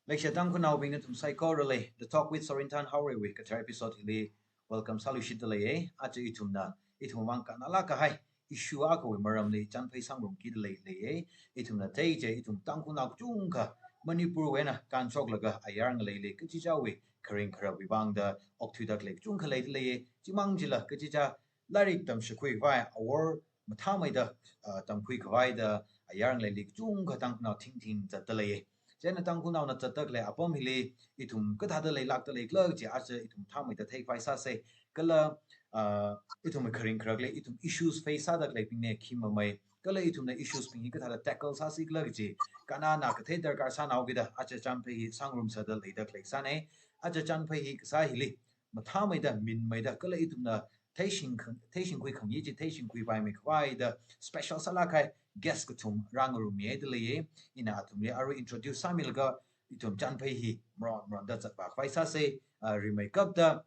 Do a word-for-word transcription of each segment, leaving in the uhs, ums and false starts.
Leishiya Tangkhulnaobing nathum saikorali, The Talk with Sorinthan Haoreiwui kathar episode hili welcome sāluishitdalei. Aja ithumna, ithum vang kannalāk kahai issue akhawui maramli chanphei sāngarumkidalei lei. Ithumna theichai, ithum Tangkhulnao kachungkha Manipurwui eina kānshoklaga ayar ngaleili kachichāwui kharing kharapwui vangda okthuidakhalei kachungkha leidalei. Chimang chila kachichā lairik tamshikhui khavai, awor mathāmeida, ah, tamkhui khavaida ayar ngaleili kachungkha Tangkhulnao thingthing zatdalei. Chieina Tangkhulnaona zatdakhalei apam hili ithum kathāda leilākdalei khala chi aja ithum mathāmeida theikhavai sāsei. Kala, ah, ithum kharing kharakli ithum issues face sādakhalei pingne khi mamei, kala ithumna issues bing hi kathāda tackle sāsi khala chi kannana kathei darkar sānaokida aja chanphei hi sāngarumsāda leidakhalei sānei. Aja chanphei hi kasā hili mathāmeida, minmeida, kala ithumna theishing khang-, theishingkhui khangyi chi theishingkhuipaimei khavaida special sālāk kahai guest kathum rāngarummihaidalei. Ina athumli arui introduce sāmilaga ithum chanphei hi maron maronda zatvā khavai sāsei. Ah, rimeikapta,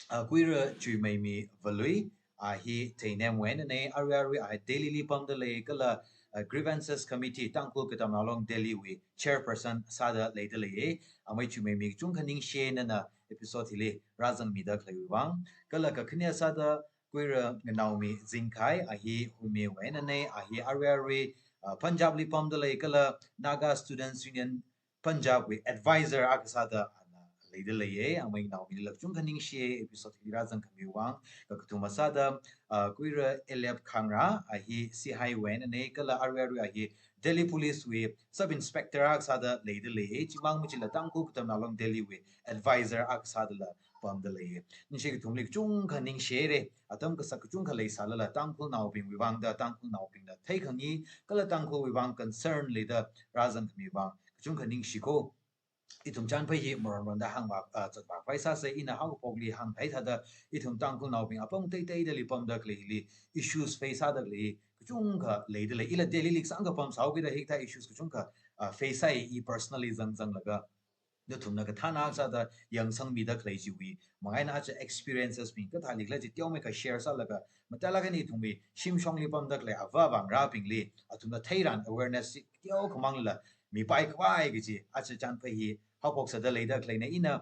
ah, Kuira Chuimeimi Valui, ah hi Theinem wui einanei, arui arui ah Delhili pamdalei, kala, ah, Grievances Committee, Tangkhul Katamnao Long Delhiwui chairperson sāda leidalei. Amei Chuimeimi kachungkha ningshi nana episode hili rāzangmidakhaleiwui vang. Kala kakhane sāda Kuira Nganaomi Zingkhai, ah hi Hume wui einanei, ah hi arui arui, ah, Punjabli pamdalei, kala Naga Students Union Punjabwui advisor akha sāda ana leidalei. Amei Nganaomili kachungkha ningshi episode hili rāzangkhamiwui vang. Kakathuma sāda, ah, Kuira Eliab Khangra, ah hi Sihaiwui einanei, kala arui arui ah hi Delhi Policewui sub inspector akha sāda leidalei. Chimang machila Tangkhul Katamnao Long Delhiwui advisor akha sādala pamdalei. Ningshi kathumli kachungkha ningshihaira. Atam kasak kachungkha leisālala Tangkhulnaobingwui vangda, Tangkhulnaobingna theikhangyi, kala Tangkhulwui vang concern leida rāzangkhamiwui vang kachungkha ningshiko. Ithum chanphei hi maron maronda hāngvā, ah, zatvā khavai sāsei. Ina haophokli hāngthei thāda, ithum Tangkhulnaobing apam teiteidali pamdakhaleili issues face sādakhalei kachungkha leidalei. Ila Delhili kasāngkha pamsāhaokida hikathā issues kachungkha, ah, face sāi. I personally zangzanglaga nathumna kathāna sāda yangsangmidakhalei chiwui mang eina aja experiences bing kathāli khala chi teomeikha share sālaga, matailāk eina ithumwui shimshongli pamdakhalei avā avangarābingli athumna theiran awareness chi teokhamangla mipai khavai kaji aja chanphei hi haophok sāda leidakhaleina. Ina,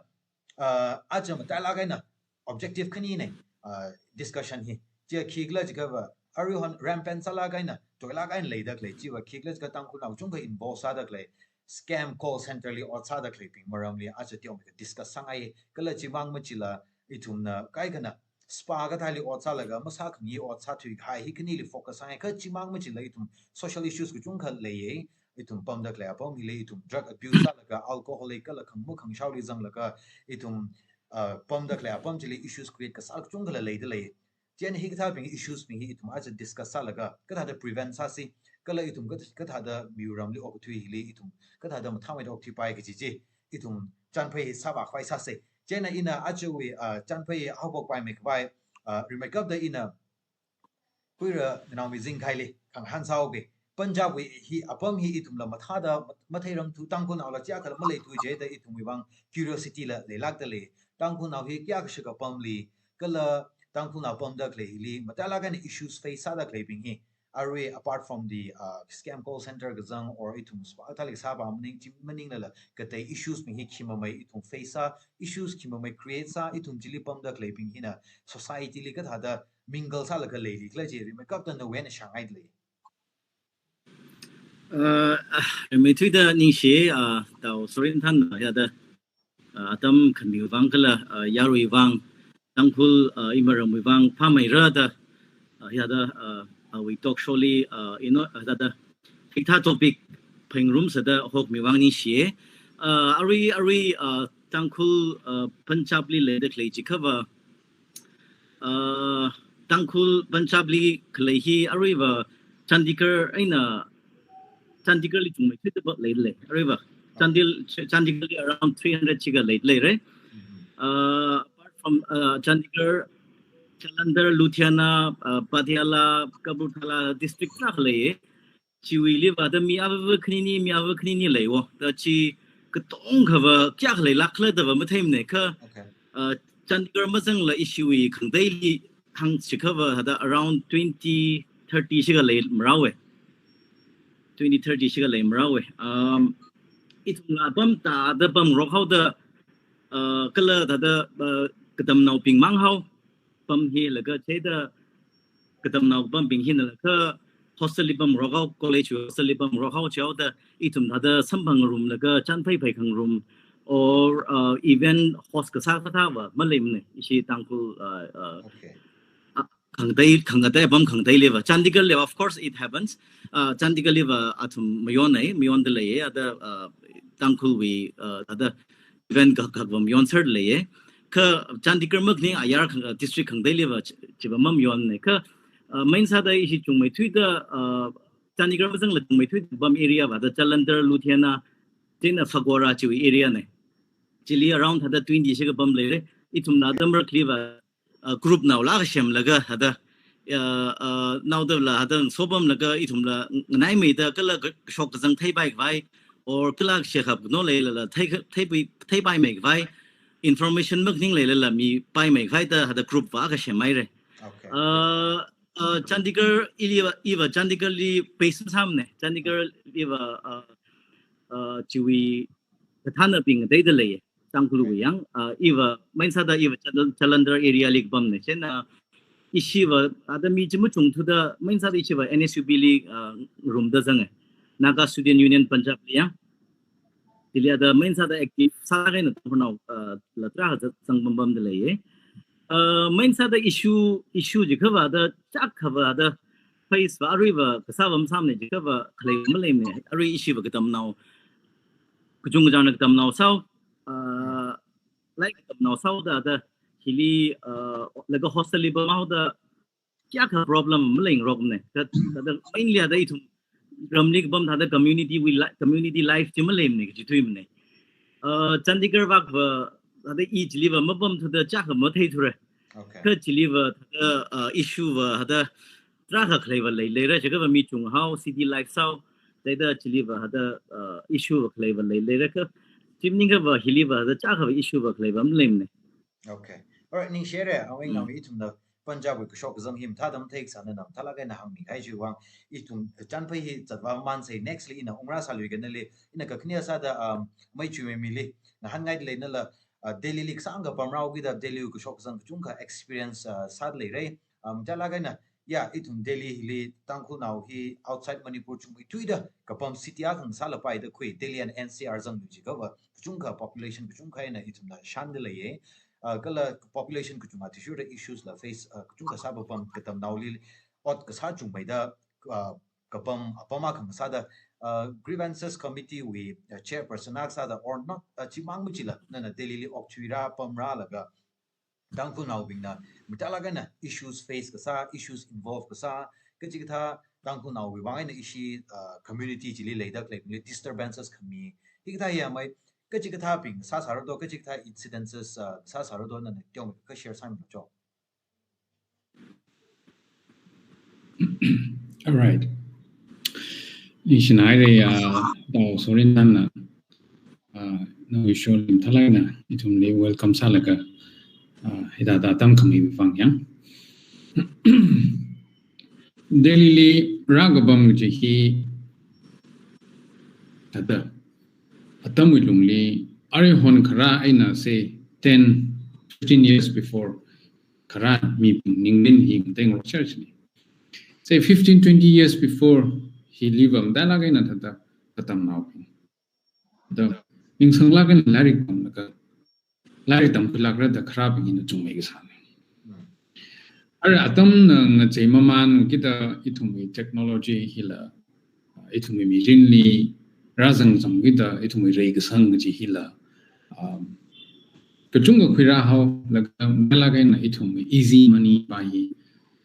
ah, aja matailāk eina objective khaninei, ah, discussion hi. Chiya khikhala jiakhava, aruihon rampant sālāk eina, toilāk eina leidakhalei chiva khikhala jiakha Tangkhulnao kachungkha involve sādakhalei scam call centerli ot sādakhaleibing maramli aja teomeikha discuss sāngai. Kala chimang machila ithumna kaikhana spa kathāli ot sālaga masākhangyi ot sāthuikahai hi khanili focus sāngai. Kha chimang machila ithum social issues kachungkha leiya. Ithum pamdakhalei apam hili ithum drug abuse sālaga, alcoholic kala khangma khangshaoli zanglaga ithum, ah, pamdakhalei apam chili issues create kasā kachungkhala leidalei. Chieina hikathābing issues bing hi ithum aja discuss sālaga kathāda prevent sāsi, kala ithum kath-, kathāda miramli okathui hili ithum kathāda mathāmeida okthuipai kaji chi ithum chanphei hi sāvā khavai sāsei. Chieina ina ajawui, ah, chanphei haophokpaimei khavai, ah, rimeikapta ina Kuira Nganaomi Zingkhaili khangahān sāhaoki. Punjabwui hi apam hi ithumla mathāda matheirangthu, Tangkhulnaola chiyākhala maleithu jida ithumwui vang curiosity la leilākdalei. Tangkhulnao hi kayākha shikha pamli, kala Tangkhulnao pamdakhalei hili matailāk eina issues face sādakhaleibing hi, arui apart from the, uh, scam call center kazang or ithum spa thāli sāpa maning, chi maninglala katei issues bing hi khi mamei ithum face sā, issues khi mamei create sā, ithum chili pamdakhaleibing hina society li kathāda mingle sālaga leili khala chi rimeikapta nawui eina shāngaidalei. Uh, ah, rimeithuida ningshi, uh, Tao Sorinthanna hithāda, uh, atam khamiwui vang kala, uh, yaruiwui vang, Tangkhul, uh, imaramwui vang phāmeirada, uh, hithāda, uh, awui talk show li, uh, ino, uh, hithāda, hikathā topic phengarumsāda hokmiwui vang ningshi. Uh, arui, arui, uh, Tangkhul, uh, Punjabli leidakhalei jiakhava, uh, Tangkhul Punjabli khalei hi aruiva Chandigarh eina, Chandigarhli chungmeithuida leilei. Aruiva Chandil-, Chandigarhli around three hundred chiakha leilei, right? Uh, apart from, uh, Chandigarh, Jalandhar, Ludhiana, uh, Patiala, Kapurthala district kayākha lei. Chiwuili vāda mi avāva khanini, mi avāva khanini leiwo. Da chi katongkhava kayākha leilākkhala dava matheimanei kha, okay, uh, Chandigarh mazangla ishiwui khangateili hāngchiakhava hithāda around twenty, thirty chiakha leimarao e. Twenty, thirty chiakha leimarao e. Um, ithumla pamda da pamngarok haoda, uh, kala thāda, uh, katamnaobing mang hao, pam hi laga chida katamnao pambing hina laga hostel li pamngarok hao, college hostel li pamngarok hao chihaoda ithum thāda samphang room laga chānphaiphai khangarum, or, uh, even host kasā kathāva maleimana, ishi Tangkhul, uh, uh, Okay. khangatei, khangatei apam khangateiliva. Chandigarh liva, of course, it happens. Uh, Chandigarh liva athum mayonnei, mayonda leiya, ada, uh, Tangkhulwui, uh, ada event kak kak va mayonser leiya. Kha Chandigarh makhaning ayar khang, uh, district khangateiliva chi, chiva mamayonnei. Kha, uh, main sāda ishi chungmeithuida, uh, Chandigarh mazangla chungmeithuida pam area va da Jalandhar, Ludhiana, chieina Phagwara chiwui area nei. Chili around thāda twenty shikha pam leira. Ithumla da marakhaliva, uh, group naola kasem laga thāda, uh, uh, naodala thāda sopamlaga ithumla nganaimeida kala kashok kazang theipai khavai, or kala shekap no leilala thei, thei, theipaimei khavai, information makhaning leilala mipaimei khavai da thāda group va kasem haira. Okay. Uh, uh, Chandigarh iliva, iva Chandigarh li base masāmanei. Chandigarh liva, uh, uh, chiwui kathānabing ngateida leiya. Tangkhulwui yang, uh, iva main sāda iva Jal-, Jalandhar area li kapamnei. Chieina ishiva ada mi chi machungthuda main sāda ishiva N S U B li, uh, ngarumda zanga. Naga Student Union Punjab li yang. Chili ada main sāda active sākahaina Tangkhulnao, uh, la tarākha zang pam pamda leiya. Uh, main sāda issue, issue chikhava da chākhava da face va aruiva kasā va masāmanei, chikhava khalei maleimanei. Arui ishiva katamnao, kachungkachāngna katamnao sāhao, uh, lairik katamnao sāhaoda da hili, uh, laga hostel li pamhaoda kayākha problem maleingarokmanei. Thāda, thāda mainly ada ithum ramli kapam thāda community wui li-, community life chi maleimanei kaji thuimanei. Uh, Chandigarh vak va thāda i chiliva mapamthuda chākha matheithura. Okay. Kha chiliva thāda, uh, issue va thāda tarākha khaleiva leileira, chikhava mi chunghao, city life sāhao, thāda chiliva thāda, uh, issue va khaleiva leileira kha, chi maninghava hiliva thāda chākhava issue va khaleiva maleimanei. Okay. Alright, ningshire, awui nami ithumna Punjab wui kashok kazang hi mathāda matheikasā nana mathālāk eina hāngmikahai chiwui vang, ithum chānphai hi zatvā mansei, next li ina ungra sāluiga nali, ina kakhane sāda, um, mei chuimeimili, ngahānngaida lei nala, uh, Delhi li kasāngkha pamrao kida Delhi wui kashok kazang kachungkha experience, uh, sāda leira. Um, mathālāk eina, ya, ithum Delhi li Tangkhulnao hi outside Manipur chungmeithuida kapam city akha ngasālapaida khui, Delhi and N C R zanglui chikhava kachungkha population kachungkha eina ithumna shānda leiya. Uh, kala population kachunga athishurda issues la face, uh, kachungkha sāpapam katamnaoli ot kasā chungmeida, uh, kapam, apam akha ngasāda, uh, grievances committee wui, uh, chairperson akha sāda or not, uh, chimang machila nana Delhi li okthuira pamrālaga Tangkhulnaobingna mathālāk eina issues face kasā, issues involve kasā, kachikathā Tangkhulnaowui vang eina ishi, uh, community chili leida khaleibingli disturbances khami, hikathā hiya mai, kachikathābing sāsāra do, kachikathā incidences, uh, sāsāra do nana teomeikha share sāmilu cho. Alright. Ningshinaira, uh, Tao Sorintanna, uh, nawui show li mathālāk eina ithumli welcome sālaga, uh, hithāda atam khamei vang yang. Delhi li rākapam kaji hi thāda atamwui lungli, aruihon kharā eina say ten, fifteen years before, kharā mibing ningrin hi ngateirok church ni. Say fifteen, twenty years before, hiliva mathālāk eina thāda katamnaobing da ningsanglāk eina lairik tamlaga, lairik tamkhuilākra da kharābing hina chungmei kasāna. Ara atamna ngachei mamān kida ithumwui technology hila, ithumwui mirinli rāzang zang kida ithumwui reikasang kaji hila, um, kachungkha khuirā haolaga mathālāk eina ithumwui easy money pa hi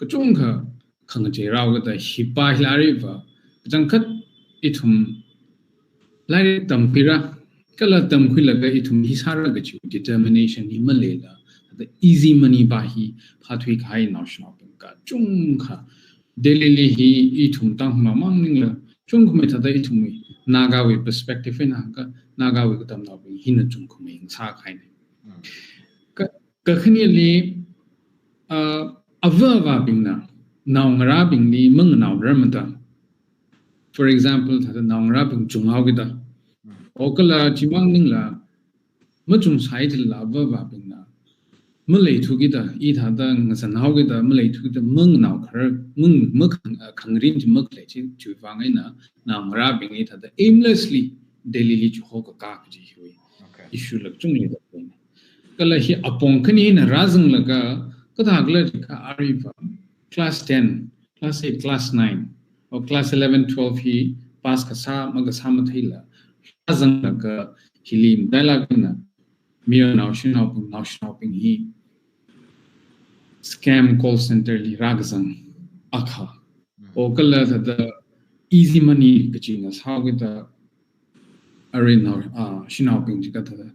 kachungkha khangachei rāhaokida hipa hila aruiva kachangkhat ithum lairik tamkhuira, kala tamkhuilaga ithum hi sāra kaji determination hi maleila, thāda easy money pa hi phāthuikahai naoshinaobing kachungkha Delhi li hi ithum Tangkhulnao mang maningla, chungkhamei thāda ithumwui Nagawui perspective eina hāngkha, Nagawui katamnaobing hina chungkhamei ngasākahaina. Ka, kakhaneli, uh, ava avābingna naongarābingli manganaorarmada, for example, thāda naongarābing chunghaokida, O kala chimang maningla, machungsai thila avāvābingna maleithu kida, i thāda ngazanhao kida, maleithu kida, manganao kharar, mang, makhang, ah, khangrin chi makhalei chi, chiwui vang eina, naongarābing i thāda aimlessly Delhi li chihokaka kaji hiwui. Okay. Issue la kachungkha leida khalei. Kala hi apong khani eina rāzanglaga, kathā khala jiakha arui va, class ten, class eight, class nine, o class eleven, twelve hi pass kasā, makasā matheila, rāzanglaga, hili matailāk eina, mayarnao shanaobing, naoshinaobing hi scam call center li rākazang akha. Mm. O kala thāda easy money kachina sāhao kida aruinao, ah, shanaobing jiakha thāda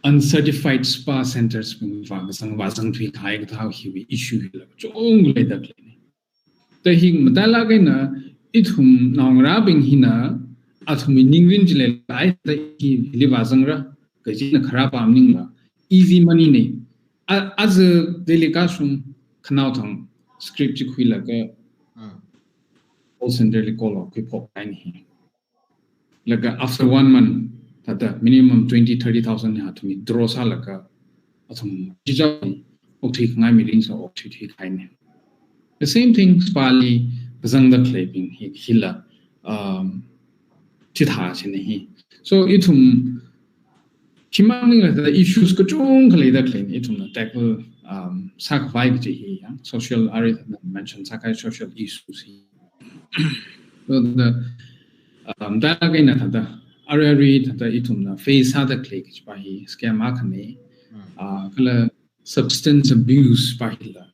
uncertified spa centres bing vākazang, vāzangthui kahai kathā hiwui issue hila kachungkha leida khaleina. Thāda hi matailāk eina ithum naongarābing hina athumwui ningrin chili leilala thāda hili vāzangra kajina kharā pam maningla easy money na. A, aja Delhi kashung khanaothang script chi khuilaga Mm. call center li call khuiphok kahaina hi. Laga after one month, thāda minimum twenty, thirty thousand hi athumwui draw sālaga, athum chichao okthui khangai mirin sā okthuithui kahaina. The same thing, spa li kazangda khaleibing hi, hila, um, chithā china hi. So, ithum, chimang maningla thāda issues kachungkha leida khaleina, ithumna tackle, um, sākhavai kaji hi, ya, social, arui thāda mention sākahai social issues hi. So, the, um, thāda kaina thāda, arui arui thāda ithumna face sāda khalei kajipa hi scam akhana, Mm. ah, kala substance abuse pa hila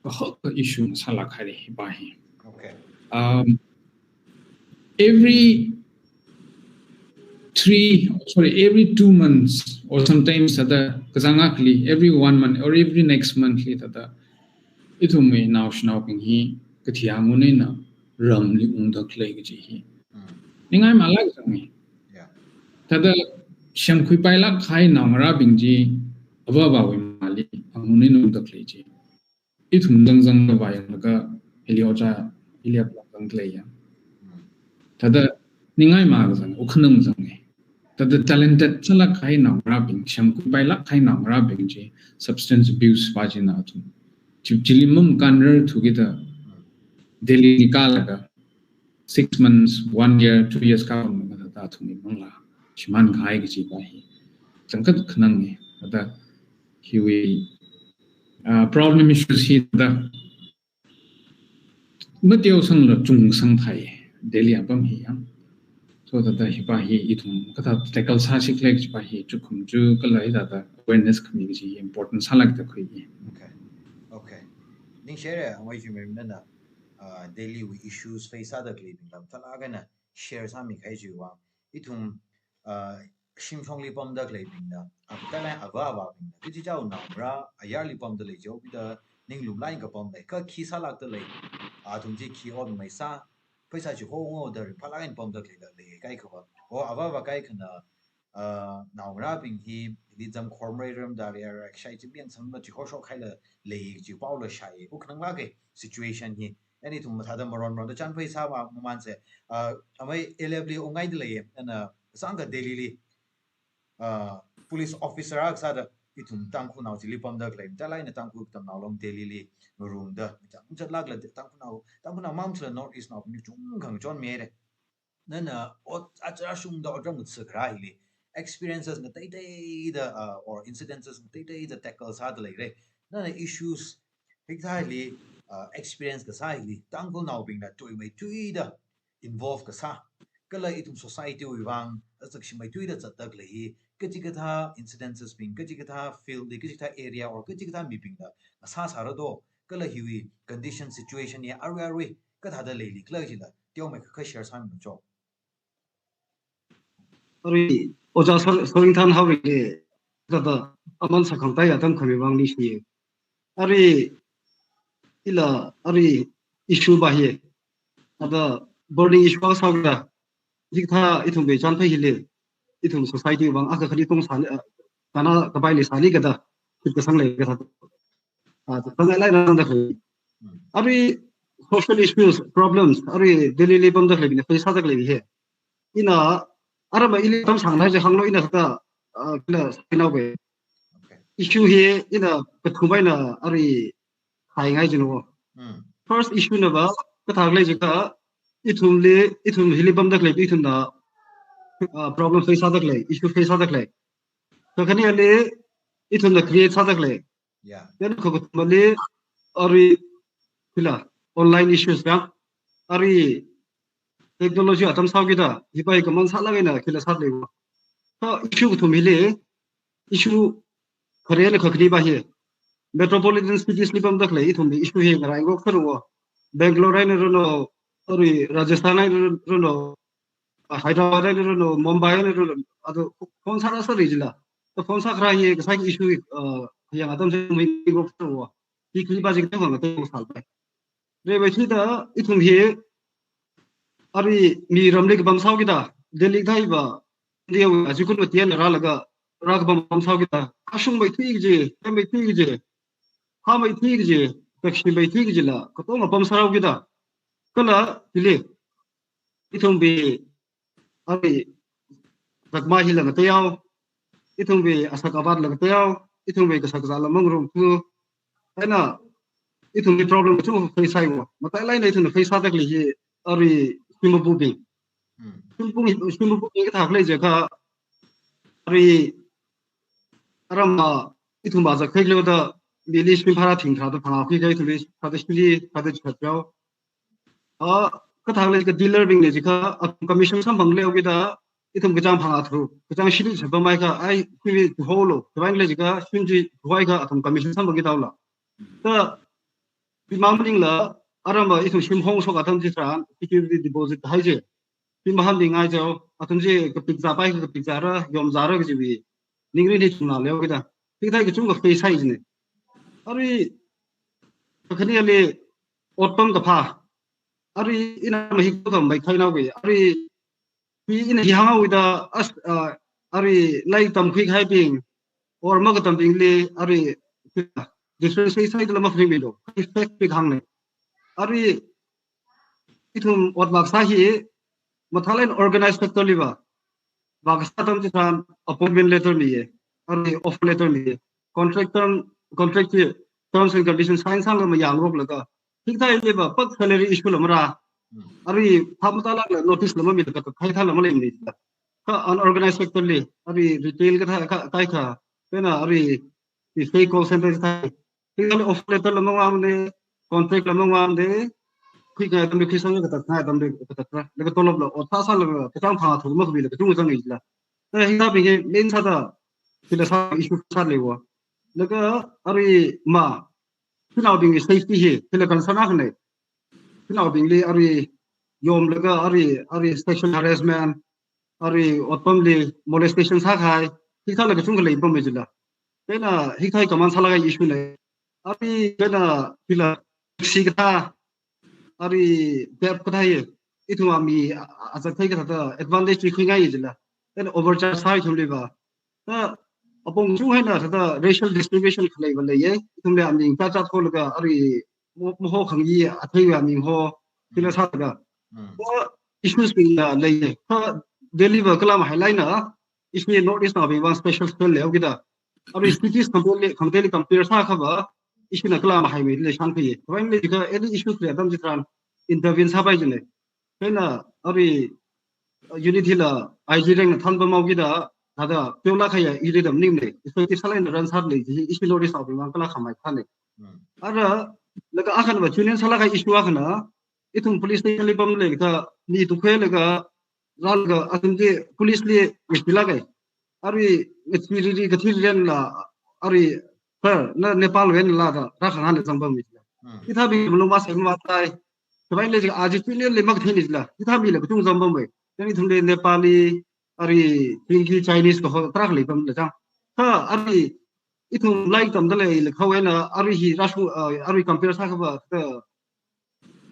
kahaka issue sālāk haira hipa hi. Okay. Um, every three, sorry, every two months, or sometimes thāda kazang akhali, every one month or every next month li thāda, ithumwui naoshinaobing hi kathi angun eina ramli ungda khalei kaji hi. Mm. Ningai malāk zanga. Yeah. Thāda semkhuipailāk kahai naongarābing chi avāvāwui mali angun eina ungda khalei chi. Ithum zangzangda vāyanglaga hili ojā, hili aplak zangda leiya. Mm. Thāda ningai makazang, ukhanang zanga. Thāda talented sālāk kahai naongarābing, semkhuipailāk kahai naongarābing chi substance abuse pa china athum. Chi, chili makanrarthu kida Delhi li kālaga six months, one year, two years kapam laga thāda athumwui manglā shimān kahai kajipa hi kachangkhat khananga. Thāda hiwui, ah, problem issues hi thāda mateosangla chungsangthai Delhi apam hi ya. So thāda hipa hi ithum kathā tackle sāsi khalei kajipa hi chukum chu kala hithāda awareness khami kaji hi important sālāk da khuiya. Okay. Okay. Ningshire, Angwui Chimerim nana, ah, Delhi wui issues face sāda khaleibing lam thālāk eina share sāmi kahai chiwui vang. Ithum, ah, shimshongli pamda khaleibingna, ah, talai avāvābingna, kachichao naongarā ayarli pamda lei chao, pida ninglum lāk eina kapam lei, kha khi sālākda lei, athum chi khi ot maisā, pheisā chi hongo da ringphālāk eina pamda khaleila lei kaikhava. O avāvā kaikhana, ah, naongarābing hi, hili zam khormei ramda lei, ara kashai chi biang sangna chi hoshok haila lei, chi paola shai, ukhananglāka situation hi. Ani ithum mathāda maron maronda chān pheisā ma, mamanse, ah, amei A L F li ungngaida lei, ana sangkha Delhi li, ah, police officer akha sāda, ithum Tangkhulnao chili pamda khalei, talai eina Tangkhul katamnao long Delhi li ngarumda, chang chatlākla Tangkhulnao, Tangkhulnao mamsala North East naobing chungkha ngachonmi haira. Nana ot achara shungda otram ngathā kharā hili, experiences ngateiteida, ah, or incidences ngateiteida tackle sāda leira. Nana issues hikathā hili, ah, experience kasā hili, Tangkhulnaobingna tuimeithuida involve kasā, kala ithum society wui vang, azak shimeithuida zatda khalei hi, kachikathā incidences bing, kachikathā field li, kachikathā area or kachikathā mibingna ngasāsāra do, kala hiwui condition, situation hi arui arui kathāda leili khala chila, teomeikha share sāmilu cho. Arui, Ojā Sar-, Saringthanhaowuili, thāda aman sākhangatei atam khami vang ningshi. Arui, ila, arui issue pa hi, thāda burning issue pa sākida, hikathā ithumwui chānphai hili, ithum society vang akha khani tong sāli, ah, kana kapaili sāli kada, khit kasang lei kathā. Ah, tangai lai nanda khalei. Hmm. Arui social issues, problems, arui Delhi li pamda khaleibingna face sāda khalei hi. Ina, Ara ma ili tam sang nai je hanglo ina ta, ah, kila sinawe. Okay. Issue hi ina kathumai na ari hai ngai jin wo. Mm. First issue na ba, kathak lei jika, ithum li, ithum hili pamda khalei, ithum na, ah, problem face sāda khalei, issue face sāda khalei. Kakhane ali, ithum na create sāda khalei. Yeah. Then kakathuma li, ari, kila, online issues ya. Ari, technology atam sāhaokida, hipa hi kaman sālak eina kila sālei wo. Kha issue kathum hili, issue khare le khakhani ba hi. Metropolitan cities li pamda khalei ithum li issue hi ngarai ngok kharu wo. Bangalore eina runo, ari Rajasthan eina runo, Hyderabad eina runo, Mumbai eina runo, ado phone sāra sāri jila. To phone sākhara hi kasai issue, uh, yang atam se mi ngok kharu wo. Hi khani ba jik tang ngatei sālpai. Revai thida, ithum hi, ari mi ram li kapam sāhaokida, Delhi thai ba, India wa, ajikun wa tiyan rālaga, rā kapam pam sāhaokida, kashung mai thui ji, kai mai thui ji, ha mai thui ji, taxi mai thui ji la, katonga pam sāhaokida. Kala, hili, ithum bi, ari, Chakma hi la ngatei hao, ithum bi asak avat la ngatei hao, ithum bi kasak zala mangrong tu. Eina, ithum bi problem tu face sāi wo. Matailak eina ithum face sāda khalei hi, ari, shim mabubing. Mm. Shim mabubing, shim mabubing kathak lei jika, ari, ara ma, ithum ba zak khai lo da, mi li shim phara thing kha da phang akhui kai ithum li, kha da shim li, kha da chat yao. Ah, kathak lei jika dealer bing lei jika, ah, commission samphang lei okida, ithum kachāng phang athu, kachāng shili chapa mai kha, ai, shim hi tu ho lo, khavai lei jika, shim ji tu hai kha, athum commission samphang kida la. Ta, pi mang ning la, ara ma ithum shim hong sok atam ji tharan, security deposit hai ji. Pi mahan ding ai jao, athum ji kapik za pai, kapik za ra, yom za ra kaji wi. Ningrin hi chungna lei okida. Pi thai kachungkha face sāi ji ne. Ari, kakhane ali, otpam kapha. Ari, ina ma hi ko tam mai khai na wi. Ari, pi ina hi hang wi da, as, ah, ari, lai tamkhui khai bing. Or ma katam bing li, ari, difference sai sai da la ma fring mi lo. Effect pi hang ne. Ari, ithum ot vak sā hi, mathālak eina organized sector li ba. Vak sā atam ji tharan appointment letter mi ye, ari offer letter mi ye. Contract term, contract ki terms and conditions sign sālaga mayang rok laga. Hikathā li ba, pak salary issue la mara. Ari, phap matālak la notice la mami la kathā thā la malei mi. Kha unorganized sector li, ari retail kathā, kha, kai kha. Pena ari, i fake call center kathā. Hikathā li offer letter la mawang de, contract la mawang de, khui khangai atam li khui sāngai kathā, khangai atam li kathā ra. Laga tolop la, ot phasā laga, kachāng phang athu ma kami la, kachung chang i la. Eh, hikathā bing hi, main sāda, hila sā issue sālei wo. Laga, ari ma, shanaobing safety hi, hila concern akhana. Shanaobing li, ari, yom laga, ari, ari sexual harassment, ari otpam li molestation sākahai, hikathā la kachungkha lei pam mai jila. Pena hikathā kaman sālak eina issue na. Ari pena hila si kathā, ari dep kathā ye, ithum a mi a, a, azak thei kathā ta advantage chi khui ngai jila. Pena overcharge sāi ithum li ba. Ta apong chung haina thāda racial discrimination khalei ba lei ye, ithum li aming ta chat ho laga ari mo, mo ho khang yi athei wa aming ho, hila sālaga. Mm. Ko issues bing la lei ye. Kha Delhi ba kala mahai laina, ishi North East naobing vang special spell lei okida. Ari cities khang Delhi, khang Delhi compare sākha ba, ishi na kala mahai mi lei shang kha ye. Khavai lei jika any issue khalei atam ji tharan intervene sāpai ji ne. Pena ari unit hila I G rank na thanba mau kida, thāda pyo la khaya i ri dam ning ne. Ishi ki sālak eina run sālei ji, ishi North East naobing vang kala khamai kha ne. Mm. Ara, laga akhana ba, union sālak eina issue akhana, ithum police station li pam lei kha, mi tu khwe laga, rālaga, athum ji police li ngachee lak eina. Ari, ngachee ri ri kathir ren la, ari, per, na Nepal ven la da, rā khang han zang pam mi la. Mm. Hikathā bing malung ma sai ma tai. Khavai lei jika aji union li mak thei ni la. Hikathā mi la kachung zang pam mai. Yang ithum li Nepali, ari, Pinki, Chinese kaho, tarākha lei pam la chang. Kha, ari, ithum lai tamda lei la khawai na, ari hi rashu, ah, ari compare sākha ba, ta,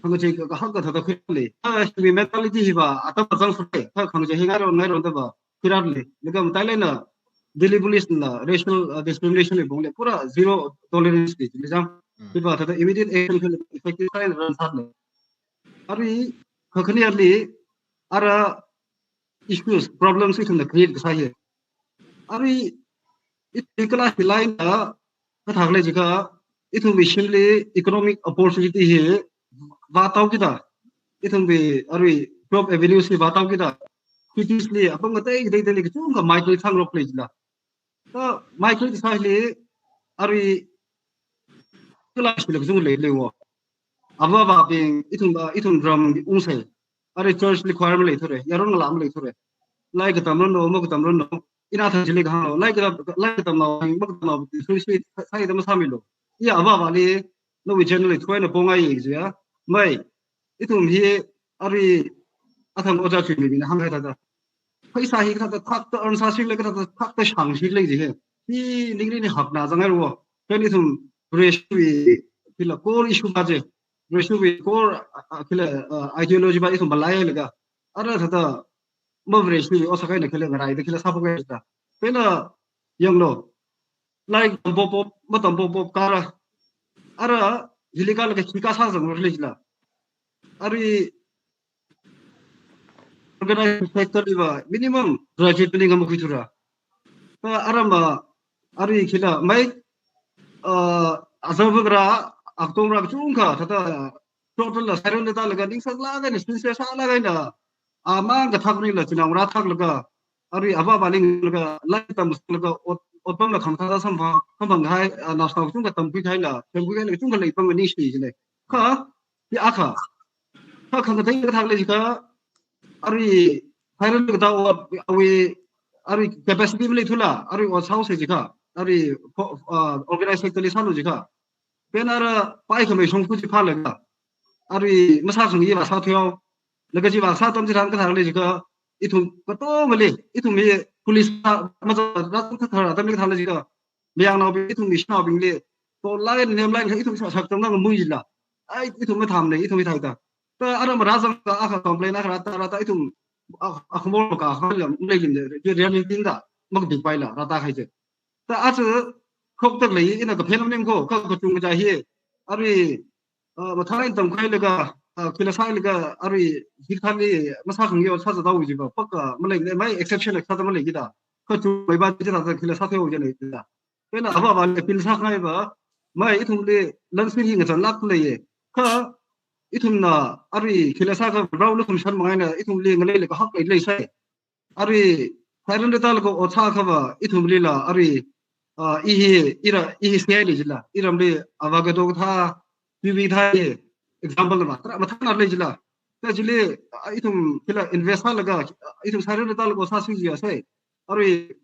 khangachei ka, kahak kathāda khuira lei. Kha, hi mentality hi ba, atam zang sure. Kha, khangachei hi ngaron, ngaron da ba, khuira lei. Laga matailak eina, Delhi police na, racial, uh, discrimination li bong lei, pura zero tolerance li, li chang. Mm. Hi ba, thāda immediate action khalei, effective sālak eina run sālei. Ari, kakhane ali, ara, issues, problems ithumna create kasā hi. Arui, ithum kala hi line na, kathā khalei jiakha, ithumwui shimli economic opportunity hi vāthaokida, ithumwui arui job avenues hi vāthaokida, cities li apam katei katei li kachungkha migrate sāngarok lei jila. Kha migrate sāli, arui kala shila kachungkha lei lei wo. Avāva̱bing ithum, ithum ram ungsei. Arui church li choir maleithure, yaron ngalā maleithure. Lairik katam ranu, makatam ranu. Ina thang chili kahānglu. Lairik katam, lairik katamnao, makatamnao, sui sui, sai da masāmilu. Iya avāva̱li, nawui channel li thuina pongai jiya. Mai, ithum hi, arui, athang ojā chuimibingna hāngkahai thāda. Pheisā hi kathāda thakta earn sāsi lei, kathāda thakta shangsi lei ji hi. Hi ningli ni hakna zangai ro. Kha ithum Vareshiwui, kila core issue pa je. Vareshiwui core, ah, ah, kila, ah, ideology pa ithum malailaga. Ara thāda ma Vareshiwui ot sākahaina kila ngaraida kila sāphokhai da. Pena yanglu. Lairik tam pop pop, matam pop pop kara. Ara, hili kalaga khi kasā zangrok lei jila. Arui, organized sector li va minimum graduate li ngamakhuithura. Kha ara ma, arui kila mai, ah, azarvakra, aktongra kachungkha, thāda, total la, sairon da laga, ningsālaga, ni sincere sālaga, na, amang kathak nila, chinaongarā thaklaga, arui avāva̱ ninglaga, lairik tamlaga, ot, otpamla khamathāda samphang, samphang kahai, ah, naoshinao kachungkha tamkhui kahaila, semkhui kahaila, kachungkha leipam ningshi jilei. Kha, hi akha. Kha khangatei kathā khalei jiakha, arui, sairon kathā ot, awui, arui capacity maleithula, arui ot sāhaosei jiakha, arui, pho-, ah, organized sector li sālu jiakha. Pena ara paikhamei shongfa chi phālaga. Arui masākhangayi vāsā thuihao. Laga chi vāsā atam chitharan kathā khalei jiakha, ithum katongali, ithum hi police na, maza, ra, thāthar atamli kathā khalei jiakha, mayangnaobing, ithumwui shanaobingli, to line, name line, ithum shakshak tangda ngamui jila. Ai, ithum mathāmana, ithum hi thaida. Kha ara marāzangda akha complain akha rāta, rāta ithum, ah, ah, khamor maka, khamor la, maleilin de, reality da, makapikpaila, rāta kahai je. Kha aja, khoktak lei, ina kaphen maning ko, kha kachungkha hi, arui, ah, mathālāk eina tamkhuilaga, ah, kila sālaga, arui, hikathāli, masākhangayi ot sāzathaowa jiva, pakka, malei, mai exception sāda maleikida. Kachungmei pa chithāda kila sāthuihaowa jilei da. Pena avāva̱li appeal sāngai va, mai ithumli lansin hi ngachānlāk leiye. Kha ithumna arui kila sākha rao nathum shan mangaina ithumli ngalei lei kahak lei leisai. Arui sairon da laga ot sākha va ithumlila arui, ah, i hi, ira, i hi sāya lei jila. Iramli avocado kathā, kiwi kathā hi example na ma, tarā mathāna lei jila. Kha chili, ah, ithum kila invest sālaga, ah, ithum sairon da laga ot sāsi jiya sai. Arui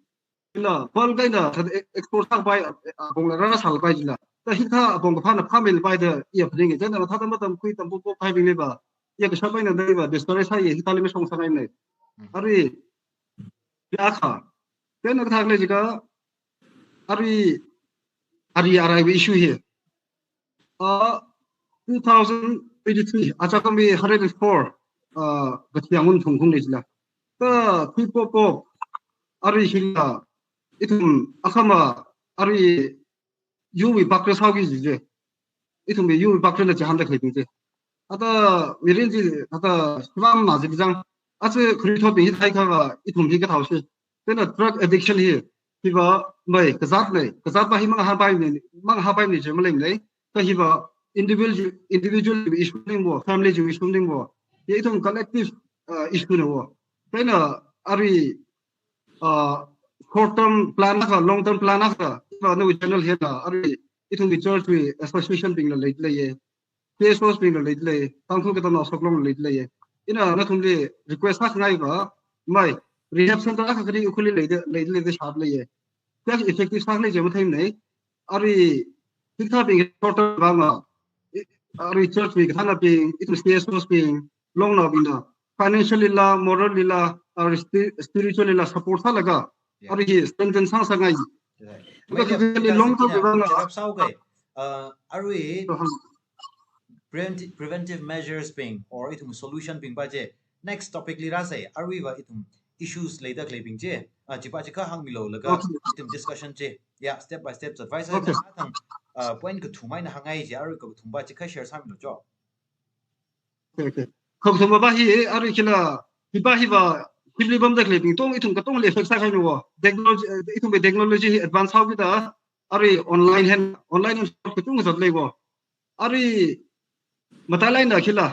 kila, bulk eina, thāda e-, export sāpai, a, apongla rāra sālapai jila. Kha hikathā apong kaphāna phāmeilapai da iya phaninge. Chieina mathāda matamkhui, tam pop pop kahaibingli va, iya kashap eina dai va, discourage sāye, hikathāli mashong sāngaimane. Mm. Arui, hi akha. Chieina kathā khalei jiakha, arui, arui araiwui issue hi. Ah, two thousand twenty-three, aja kami hundred and four, ah, kathi angun thungkung lei jila. Kha, thui pop pop, arui hila, ithum akhama, arui yuwui bakre sāki ji je. Ithumwui yuwui bakre la chihānda khalei je. Ata mirin chi, ata shibam ma ji jang. Aja khuithotbing hi thai kha va, ithum hi kathāhaosi. Chieina drug addiction hi, hiva mai, kazāt lei, kazāt pa hi mangahānpaimane, mangahāpaimane je maleimane. Kha hiva individual, individual issue ning wo, family issue ning wo. Hi ithum collective, uh, issue na wo. Chieina arui, uh, short term plan akha, long term plan akha, hiva nawui channel hina, arui ithumwui church wui association bingla lei, leiye. C S Os bingla lei lei, Tangkhul Katamnao Saklongla lei lei. Ina nathumli request sāngai va, mai, rehab center akha kari Ukhrulli leida, lei lei da shap leiye. Kha effective sālei je matheimane. Arui, hikathābing short term vang ma, i-, arui church bing, kathānabing, ithum C S Os bing, longnaobingna, financially la, morally la, arui spi-, spiritually la support sālaga, yeah, arui hi strengthen sāngasakngai. Right. Because mai physically long term ina vang ma, interrupt sāuke. Uh, arui, uh-huh, prevent-, preventive measures bing or ithum solution bing pa je. Next topic li rāsei, aruiva ithum issues leida khaleibing je. Ah, chipa chikha hāngmilu laga, okay, ithum discussion je. Yeah, step by step advice. Okay. Athang, ah, point kathum eina hāngngai je, arui kathum pa chikha share sāmilu jo. Okay, okay. Kathum pa hi, arui kila, hipa hiva, himli pamda khaleibing tong ithum katongli effect sākahaina wo. Technology, eh, ithumwui technology advance haokida, arui online hen, online hen kachungkha zatleiwo. Arui matailāk eina khila,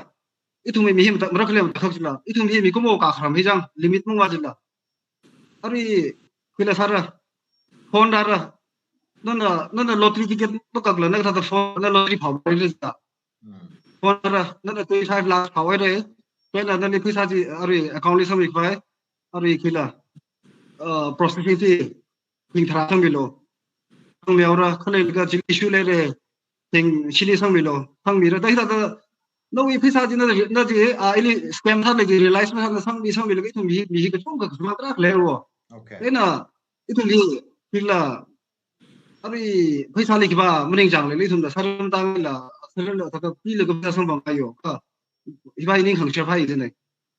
ithumwui mihi mata, mara khale matakhak jila, ithum hi mikumo kakharam hi jang, limit mungwa jila. Arui khila sāra, phone rāra, nana, nana lottery ticket makakla, na kathāda phone, na lottery phāhaira jila. Hmm. Phone rāra, nana twenty-five lakh phāhaira, chieina nali pheisā chi, arui account li sangmikhavai, arui khila, uh, processing fee, thing tharā sangmilu. Sangmihaora, khaleilaga chili issue leira, thing shini sangmilu. Sangmira, thāda thāda, nawui pheisā chi na, na chi, ah, ili scam sālei chi realize masāna sangmi, sangmilaga ithum hi, mi hi kachungkha kasāmang tarākha leiwo. Okay. Chieina, ithum hi, khila, arui pheisāli khipā maningchānglei, ithumda sāram tangla, sāramla, thāda pilaga pheisā samphang kahaina yo. Kha, hiva hi ning khangsharpai jina.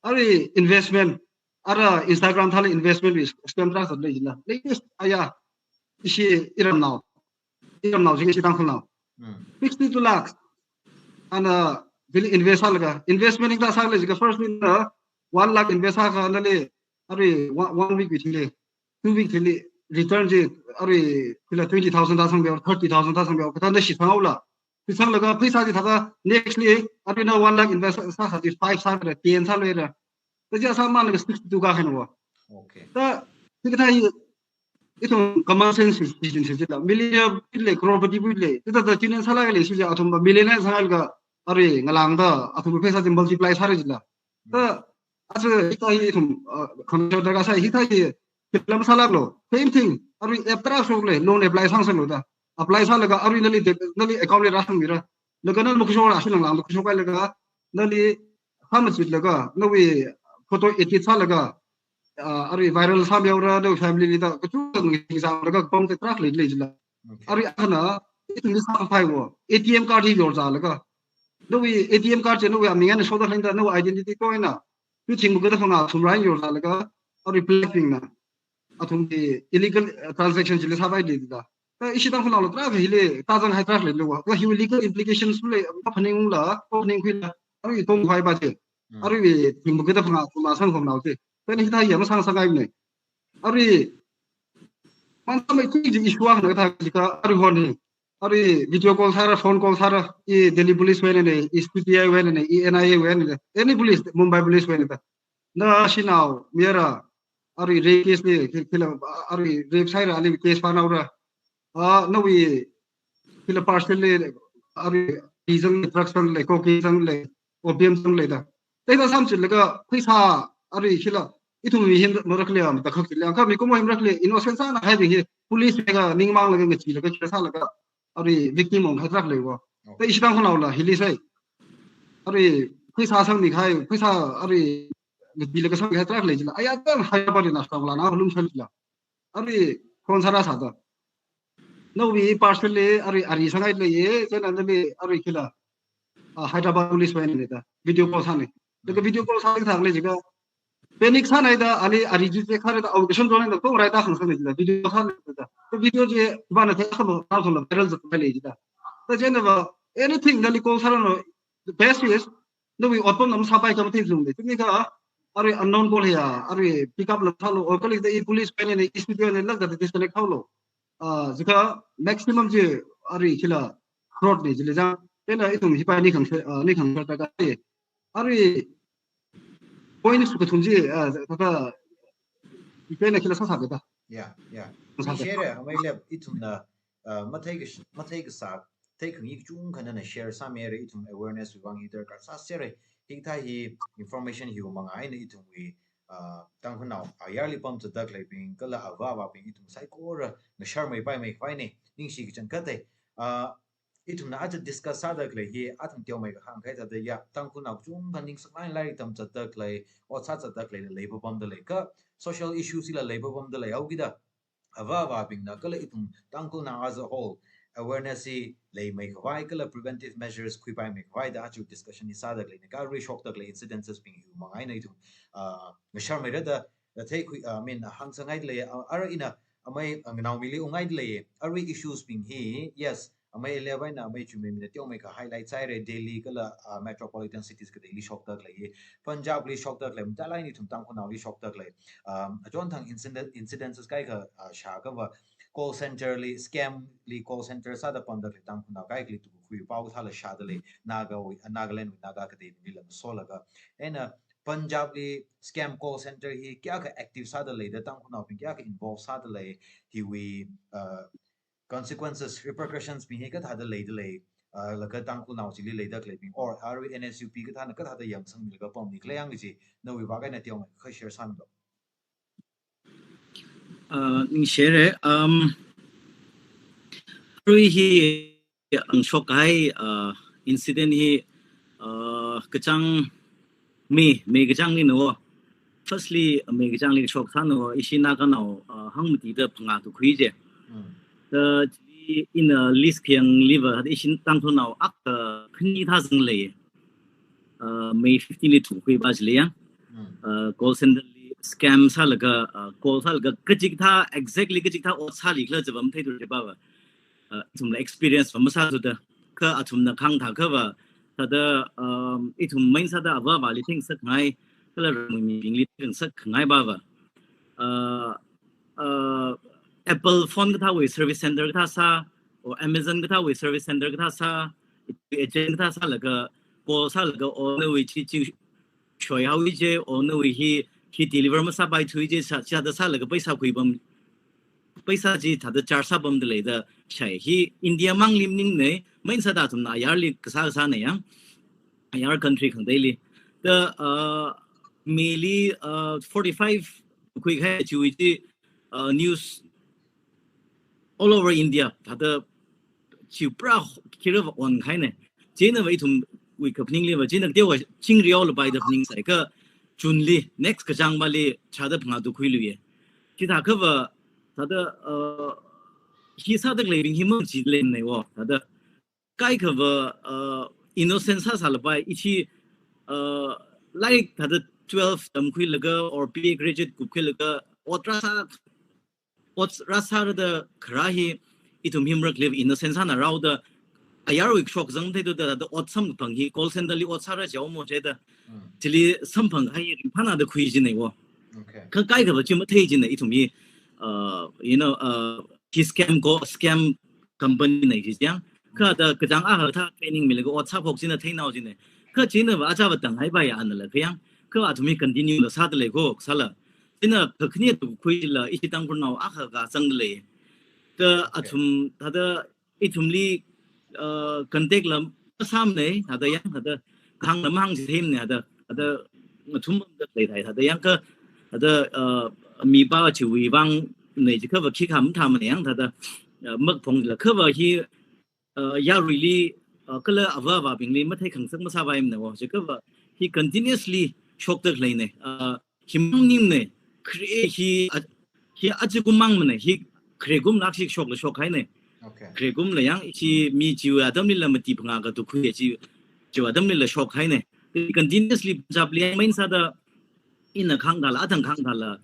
Arui investment, ara Instagram thāli investment wui scam tarākha zatlei jila. Latest aya, ishi iramnao. Iramnao jing ishi Tangkhulnao. Hmm. Sixty-two lakhs. Ana, chili invest sālaga. Investment hikathā sālei jiakha first li na one lakh invest sākha nali, arui one, one week wui thili, two week thili, return chi, arui khila twenty thousand thāsangmihaora, thirty thousand thāsangmihaora, kathāda shisanghao la. Shisanglaga pheisā chi thāda next li, arui na one lakh invest sākha chi five sāra, ten sāluira. Kaja sāmalaga sixty-two kākahaina wo. Okay. Thāda, hikathā hi, ithum common sense decision si jila. Millionaire puilei, crorepati puilei. Thāda thāda chinin sālāklei si ja, athum va millionaire sāngailaga, arui ngalāngda, athum pheisā chi multiply sāra jila. Thāda, aja hikathā hi ithum, uh, khangsharda kasā hikathā hi, film sālāklu. Same thing, arui app tarākha shoklei, loan apply sāsanglu da. Apply sālaga, arui nali de, nali account li rāsangmira. Laga nana makhuishok rāshi langlangda khuishokhailaga, nali sāmachitlaga, nawui photo edit sālaga, ah, arui viral sāmihaora, nawui family li da, kachungkha ngasālaga, pam tarākha leilei jila. Okay. Arui akhana, ithumli sākaphai wo, A T M card hi yorzālaga. Nawui A T M card chi nawui aming eina shoda khaleina da, nawui identity kho eina. Chi thingmagada phangā thumrā yorzālaga, arui black bingna. Athumwui illegal, uh, transaction chili sāpailei da. Kha ishi Tangkhulnaola tarākha hili, tāzanghai tarākha leilu wa. Kha hiwui legal implications lei, maphaningla, maphaningkhuila, arui tongkhavai pa chi. Hmm. Arui thingmagada phangā, phangā sangkhomnao chi. Chieina hikathā hi masāsangngaimana. Arui, man sāmei chi chi issue akhana kathā jiakha, arui hon hi. Arui video call sāra, phone call sāra, i Delhi police wui einana, i C B I wui einana, i N I A wui einana, any police, Mumbai police wui einana. Nashinao, mayara, arui rape case li, khi-, khila, arui rape sāhaira, ali case pānhaora. Ah, nawui, khila parcel li, arui, zang, drugs zanglei, cocaine zanglei, opium zanglei da. Thāda sāmachitlaga, pheisā, arui khila, ithum mi hi mara khale matakhak jila. Kha mikumo hi mara khale, innocent sānahai bing hi, police laga ningmanglaga ngacheelaga khila sālaga, arui victim ongkahai tarākha leiwo. Oh. Thāda ishi Tangkhulnaola hili sai. Arui pheisā sangmikahai, pheisā arui ngacheelaga sangmikahai tarākha lei jila. Aya tang Hyderabad na sangla na hulum sāli jila. Arui phone sāra sāda. Nawui parcel li arui ari sāngailei ye, chieina nali arui khila. Ah, Hyderabad police wui einana da. Video call sāna. Laga video call sālei thang lei jiakha. Panic sānai da, ali ari chi check sāra da, au kashan zona da, kong rai da khang sāna jila. Video sāna da. Kha video chi, bana thei khalo, nao thangla viral zatpailei jila. Thāda chieina va, anything nali call sāra no, the best is, nawui otpamna masāpai kha matheisungda. Chieina kha, arui unknown call hiya, arui pick up la sālu, or kali da i police wui einana, i C B I wui einana, lak da disconnect haolu. Ah, jiakha maximum chi, arui khila, fraud na jila jang. Chieina ithum hipa ni khang, ah, ni khangsharda kasā. Arui point sākathum chi, ah, thāda, chieina khila sāsāda. Yeah, yeah. Sāsāda. Share, amei lep, ithumna, ah, mathei ka, mathei kasā, theikhangai kachungkha nana share sāmira, ithum awareness wui vang hi darkar sāsāra. Hikathā hi information hiwui manga eina ithumwui, ah, Tangkhulnao ayarli pamzatda khaleibing, kala avā avābing ithum saikora ngasharmeipaimei khavai eina, ningshi kachangkhat e. Ah, ithumna aja discuss sāda khalei hi, athang teomeikha hāngkahai thāda ya, Tangkhulnao kachungkha ningsānglāk eina lairik tamzatda khalei, ot sāzatda khaleila leipapamda lei, kha social issues hila leipapamda leihaokida, avā avābingna kala ithum Tangkhulnao as a whole, awareness hi leimei khavai, kala preventive measures khuipaimei khavai da aja discussion hi sāda khaleina, kha arui shokda khalei incidences bing hiwui manga eina ithum, ah, ngasharmeira da, da theikhui, ah, I mean, hāngsāngailei, ah, arui ina, amei, ah, nganaomili ungngailei, arui issues bing hi, yes, Amei level na amei chumei mina teomeikha highlight sāhaira, Delhi kala, uh, metropolitan cities kateili shokda khalei, Punjab li shokda khalei, mathālāk eina ithum Tangkhulnaoli shokda khalei. Um, achonthang incident, incidences kaikha, uh, shāakhava call center li, scam li call center sāda pamda khalei Tangkhulnao kaikhali tukhui pao kathāla shāda lei, Naga wui, uh, Nagaland wui Naga katei nila masolaga. Eina Punjab li scam call center hi kayākha active sāda leida, Tangkhulnaobing kayākha involve sāda lei, hiwui, uh, consequences, repercussions bing hi kathāda leida lei, uh, laga Tangkhulnao chili leida khaleibing, or arui N S U P kathāna kathāda yangsangmilaga pamni khala yang chi, nawui vāng eina teomeikha share sāmilu. Uh, ningshire, um, arui hi, ang shokkahai, uh, incident hi, uh, kachāng May, May kachāngli no. Firstly, May kachāngli shoksā no, ishi Naganao, uh, hangmatida phangā tukhui je. Mm. The, in a list khayang liver, ishi Tangkhulnao akha khani thāzang lei. Uh, May fifteen li tukhui ba jili yang. Mm. Uh, call center li scam sālaga, uh, call sālaga kachikathā, exactly kachikathā ot sālikhala jabam theidu je ba ba. Uh, ithumla experience va masāthuda, kha athumna khangthākhava, thāda, um, ithum main sāda ava avāli theingasak ngai, kala ramwui mibingli theingasak ngai ba va. Uh, uh, Apple phone kathāwui service center kathā sā, or Amazon kathāwui service center kathā sā, agent kathā sālaga, call sālaga, or nawui chi chi shoihaowi je, or nawui hi, hi deliver masāpaithui je, sā, sāda sālaga paisa khuipam, paisa chi thāda charge sāpamda leida shai. Hi India mangli maningne, main sāda athumna ayarli kasā kasāne yang, ayar country khangateili. The, uh, May li, uh, forty-five khuikahai chiwui chi, uh, news all over India, thāda chi pura khirava onkahaine. Chieina va ithumwui kaphaningli va, chieina teowa chingrihaolapai da phaningsai kha June li, next kachāng bali, shāda phangā tukhuiluiye. Chithākhava, thāda, uh, hi sāda khaleibing hi machilennei wo, thāda kaikhava, uh, innocent sāsālapai, ishi, uh, lairik thāda twelve tamkhuilaga, or B A graduate kupkhuilaga, ot rāsā, ot rāsārada kharā hi, ithum himrak live innocent sāna rāhaoda, ayarwui shokkazang theithuda, thāda ot samphang hi, call center li ot sāra jao mo jida, Mm. chili samphang hai ringphānāda khui jinei wo. Okay. Kha kaikhava chi mathei jinei, ithum hi, uh, you know, uh, hi scam ko, scam company nei chi yang. Kha Mm. thāda kachāng akha thā training milaga ot sāphok china theinao jinei. Kha china va aja va tanghaipai ya anala kha yang. Kha athum hi continue la sāda lei ko, sāla. China kakhane tukhuila ishi Tangkhulnao akha kazangda lei. Kha Okay. athum thāda ithumli, uh, contact la masāmane, thāda yang, thāda kahāng la mahāngchitheimane, thāda, thāda ngathum da leithai, thāda yang kha, thāda, uh, mi ba chiwui vāng nei jiakhava khikha mathāmane yang, thāda, uh, makphongla khava hi, uh, yaruili, uh, kala ava avābingli matheikhangasak masāpaimane wo, jiakhava hi continuously shokda khaleine, uh, hi maningne, khare hi, a, hi aja kum mangmane, hi khare kum nakshik shokla shokhaine. Okay. Khare kumla yang ishi mi chiwui atamlila mati phangā katukhui chi, chiwui atamlila shokhaine. Continuously Punjab li yang main sāda ina khangdala, atang khangdala,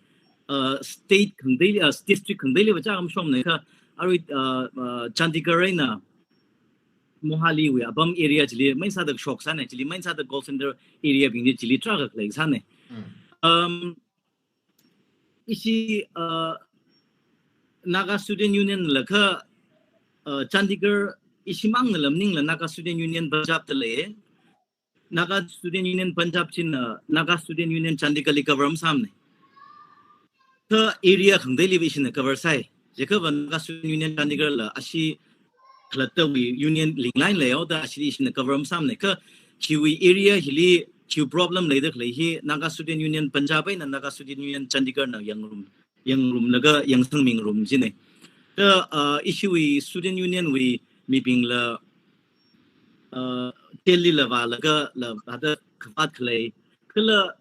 uh, state khangateili, uh, district khangateili va chākam shomne kha, arui, uh, uh, Chandigarh eina Mohali wui apam area chili main sāda shoksāne, chili main sāda call center area bing chili tarākha khalei sāne. Mm. Um, ishi, uh, Naga Student Union la kha, uh, Chandigarh ishi mangnala maningla Naga Student Union Punjab da lei. Naga Student Union Punjab china Naga Student Union Chandigarh li cover masāmane. Kha area khangateili va ishina cover sai. Jiakhava Naga Student Union Chandigarh la ashi khalattawui union lingline leihaoda ashili ishina cover masāmane. Kha chiwui area hili chiwui problem leida khalei hi Naga Student Union Punjab eina Naga Student Union Chandigarh na yangrum, yangrumlaga yangsangmingarum jinei. Kha, uh, ishiwui Student Union wui mibingla, uh, Delhi la vālaga la hāda khavāt khalei. Kala,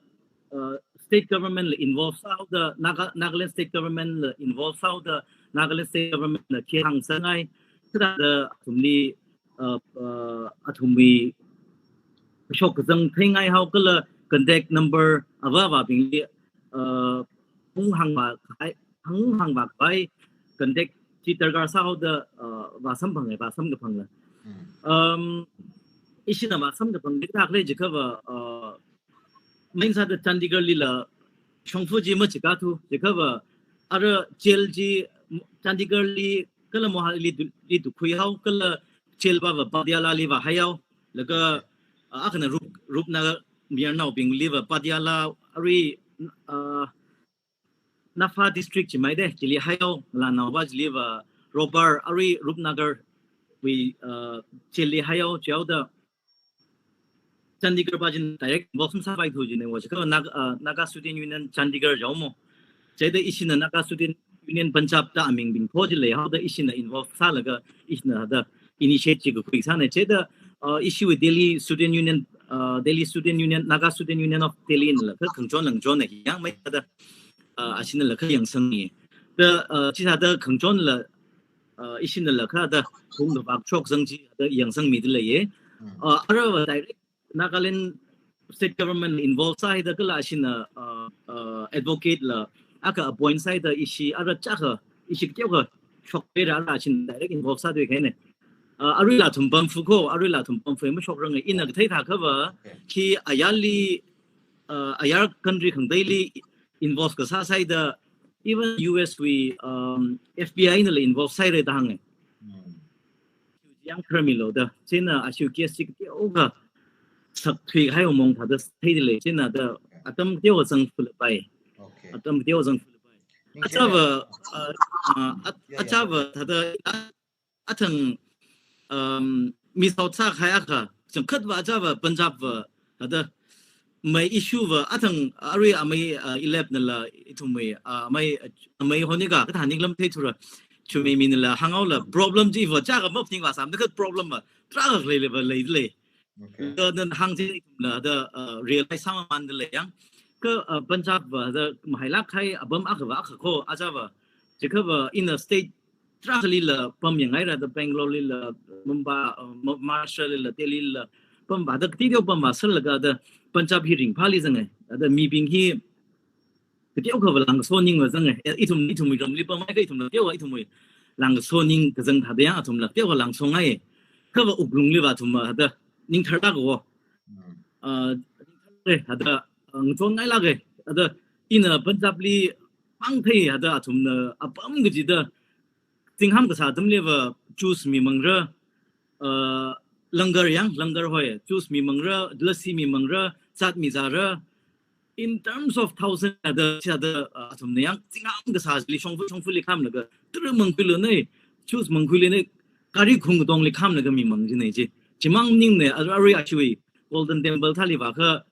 uh, state government la involve sāhaoda, Naga, Nagaland state government la involve sāhaoda, Nagaland state government na khi hāngsangai. Thāda athumli, uh, uh, athumwui shokkazang theingaihao kala contact number ava avābingli, uh, hung hāngvākhavai, hung hāngvākhavai contact chi darkar sāhaoda, uh, vāsamphanga, vāsamkaphangla. Um, ishina vāsamkaphang lilāk lei jiakhava, uh, main sāda Chandigarh lila shongfa chi machikathu, jiakhava ara jail chi Chandigarh li kala Mohali li tu, li tukhuihao, kala jail pava Patiala li vāhaihao, laga, uh, akhana Rup, Rupnagar mayarnaobing liva Patiala, arui, uh, Nava district chi maida, chili haihao, ngalānao va chiliva Robbar, arui Rupnagar wui, uh, jail li haihao, chihaoda Chandigarh va china direct involve masāpaithu jina, wa jiakha Nag-, uh, Naga Student Union Chandigarh jihaomo. Chieina ishina Naga Student Union Punjab da amingbing pho chi leihaoda ishina involve sālaga ishina da initiate chi kakhui sāna. Chieina, uh, ishiwui Delhi Student Union, uh, Delhi Student Union, Naga Student Union of Delhi nala kha khangachon langachonna hi yangmei da, uh, ashinala kha yangsangmi. Da, uh, chisāda khangachonla, uh, ishinala kha da hung da vak chok zang chi da yangsangmida leiya. Uh, arava direct Nagaland state government involve sāhaida kala ashina, uh, uh, advocate la akha appoint sāhaida ishi ara chakha, ishi teokha shokpaira, ara ashina direct involve sāthuikahaina. Uh, aruila athum pamfu ko, aruila athum pamfu mashokrang, ina kathei thākhava, okay, khi ayarli, uh, ayar country khangateili involve kasā sāhaida, even U S wui, um, F B I nala involve sāhaira da hānga. Hmm. Yangkharmilo da, chieina ashiwui case chi teokha sakthuihai mong thāda theida lei, chieina da atam teokha zangfulapai. Okay. Atam teokha zangfulapai. Ningshare. Achava, uh, uh, a-, yeah, yeah, achava thāda athang, um, miss out sākahai akha, changkhatva achava Punjab va, thāda mai issue va athang arui amei, uh, Elep nala ithumwui, uh, amei, uh, amei Honika kathā ninglam theithura. Chumi minala hānghaola problem chiva chakha maphaning vāsāmada kha problem va tarākha leilava leida lei. Okay. Da, da hāng chi ithumla da, uh, realize sāmamānda lei yang. Kha, uh, Punjab va da mahailāk kahai apam akhava akha ko, achava. Jiakhava ina state tarākhalila pamyanghaira da, Bangalore lila, Mumbai, uh, Ma-, Maharashtra lila, Delhi lila pamva da, kateo pamva sālaga da Punjab hi ringphāli zangai. Da mibing hi kateokhava langkaso ningva zangai. Eh, ithum, ithumwui ramli pamhaiakha ithumla teokha ithumwui langkaso ning kazang thāda yang athumla teokha langkasongai. Khava wuklungliva athumva da ningtharlāka wo. Hmm. Ah, eh, hada, ah, ngachonngailāka. Hada ina Punjab li pāngthei hada athumna apam kachida zingham kasā atamliva juice mimangra, ah, langar yang, langar hoi, juice mimangra, lassi mimangra, zat mizāra. In terms of thousand hada, hada, ah, athumna yang zingham kasā chili shongfa, shongfali khamlaga, tara mangkhuilunei, juice mangkhuilunei, gari khung katongli khamlaga mimang jinei chi. Chimang maningnei, ar-, arui ashiwui Golden Temple thāli vākha,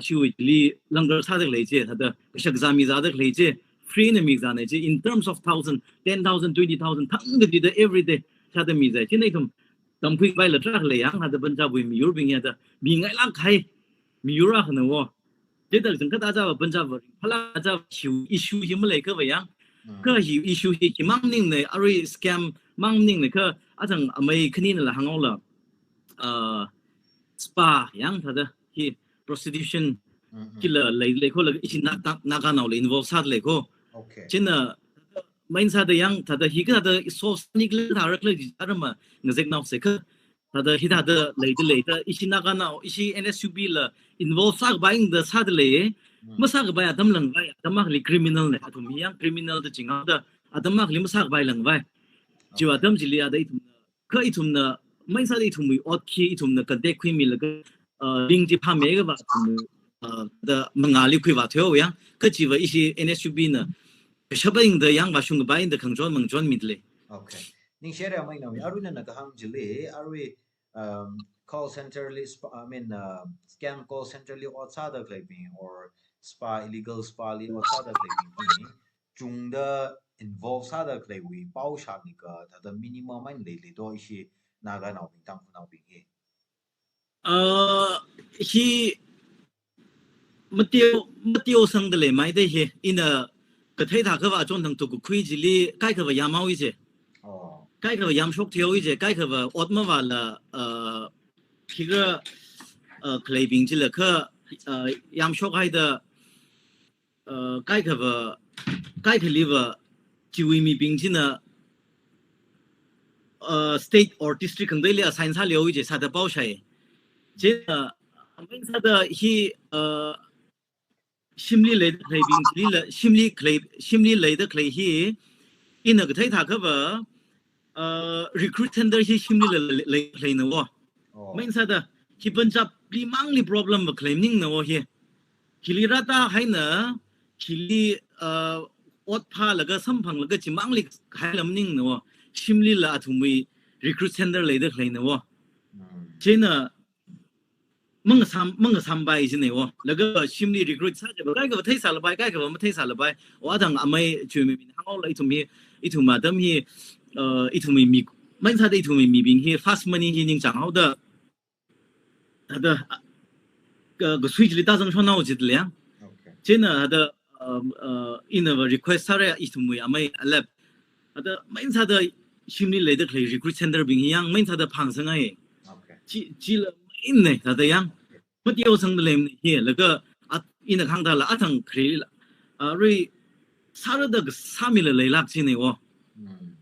ashiwuili langar sāda khalei chi, thāda kashak zā mizāda khalei chi, free na mizānei chi, in terms of thousand, ten thousand, twenty thousand, thang kachida every day sāda mizā. Chieina ithum tamkhuipaila tarākha lei yang, hada Punjabwui miyurbing hada mingailāk kahai miyur akhana wo. Chithāda changkhat achava Punjab va ringphālāk, achava hi issue hi maleikhava yang. Hmm. Kha hi issue hi chimang maningnei, arui scam mang maningnei, kha athang amei khaninala hānghaola, ah, spa yang thāda hi prostitution, hmm, hmm, chila lei, leikhola ishi Naga, Naganaola involve sāda lei ko. Okay. Chieina main sāda yang thāda hi kathāda solve sānikhala thārakhala chi ara mangazeknao sākha. Thāda hithāda leida lei da, ishi Naganao, ishi N S U B la involve sākapai da sāda lei. Hmm. Masākapai atam langvai, atam akhali criminal nei, athum hi yang criminal da chinghaoda, atam akhali masākapai langvai. Chiwui, okay, atam chili hada ithum, kha ithumna, main sāda ithumwui ot khi ithumna contact khuimilaga, uh, link chi phāmeikha va athum, uh, da mangāli khuivā thuihaowa yang, kha chiva ishi N S U B na kashap eina da yang vāshungkapai da khangachon mangachonmida lei. Okay. Ningshare amei Naomi, arui nana kahāng chili, arui, um, call center li spa, I mean, uh, scam call center li ot sāda khaleibing, or spa, illegal spa li ot sāda khaleibing hi, chungda involve sāda khaleiwui pao shānikha, thāda minimum eina leilei do ishi Naganaobing, Tangkhulnaobing hi. Ah, hi mateo, mateo sangda lei maida hi, ina kathei thākhava achon thangthuk kakhui chili kaikhava yamhaowa ji. Oh. Kaikhava yamshok thuihaowa ji, kaikhava ot mavāla, ah, khikha, ah, khaleibing chila kha, ah, yamshokhaida, uh, kaikhava, kaikhaliva, chiwui mibing china, uh, state or district khangateili assign sālei ji sāda pao shai. Chieina, uh, main sāda hi, uh, shimli leida khaleibing, shimli la, shimli khalei, shimli leida khalei hi, ina kathei thākha va, uh, recruit center hi shimli la, la, leida khaleina wo. Oh. Main sāda, hi Punjab li mangli problem va khalei maningna wo hi. Hili rātā haina, hili, uh, ot phālaga samphanglaga chi mangli hailam maningna wo. Shimli la athumwui recruit center leida khaleina wo. Mm. Chieina, mangasam, mangasam pai jina wo. Laga shimli recruit sā jiva, kaikha va theisāla pai, kaikha va matheisāla pai. O athang amei chiwui mamin hānghaola ithum hi, ithum atam hi, uh, ithumwui mi, main sāda ithumwui mibing hi, fast money hi ningchāng haoda, thāda, ka, kasui chili tāzang shon haowa jida lei. Okay. Chieina thāda, um, uh, ina va request sāra ithumwui amei alep. Thāda, main sāda shimli leida khalei recruit center bing hi yang, main sāda phangsang ai. Okay. Chi, chila main na, thāda yang. Mateo sangda leimana hi, laga, at, ina kahāng thāla, athang khareli la. Uh, rui, sārada kasā mila leilāk jina wo. Mm.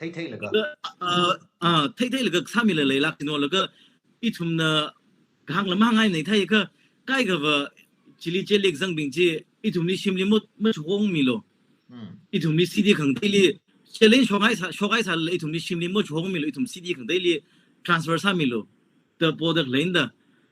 Theitheilaga. Laga, uh, uh, theitheilaga kasā mila leilāk jina wo, laga ithumna kahāng la mahāngngaina thei kha, kaikha va chili chili kazangbing chi, ithumli shimli mo, machuhong milu. Mm. Ithumli city khangateili, challenge shokhai sā, shokhai sāla ithumli shimli machuhong milu, ithum city khangateili transfer sāmilu. Da poda khaleina da.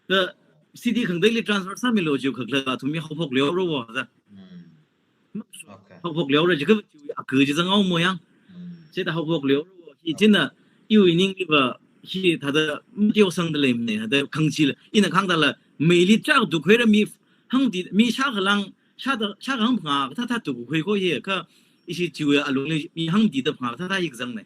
Da city khangateili transfer sāmilu jiu khakla athumwui haophok leorawo da. Mm. Okay. Haophok leora jiakha akha chi zanghaowa mo yang. Mm. Chithāda haophok leorawo. Hi Okay. chieina iwui ningli va hi thāda Mateo sangda leimana, thāda khangachee la. Ina kahāng thāla, meili chak tukhuira mi hāngdi, mi shākha lang, shāda, shākha hāng phangā kathā thā tukhui ko hi kha, ishi chiwui alungli mi hāngdida phangā kathā thā hi kazangna.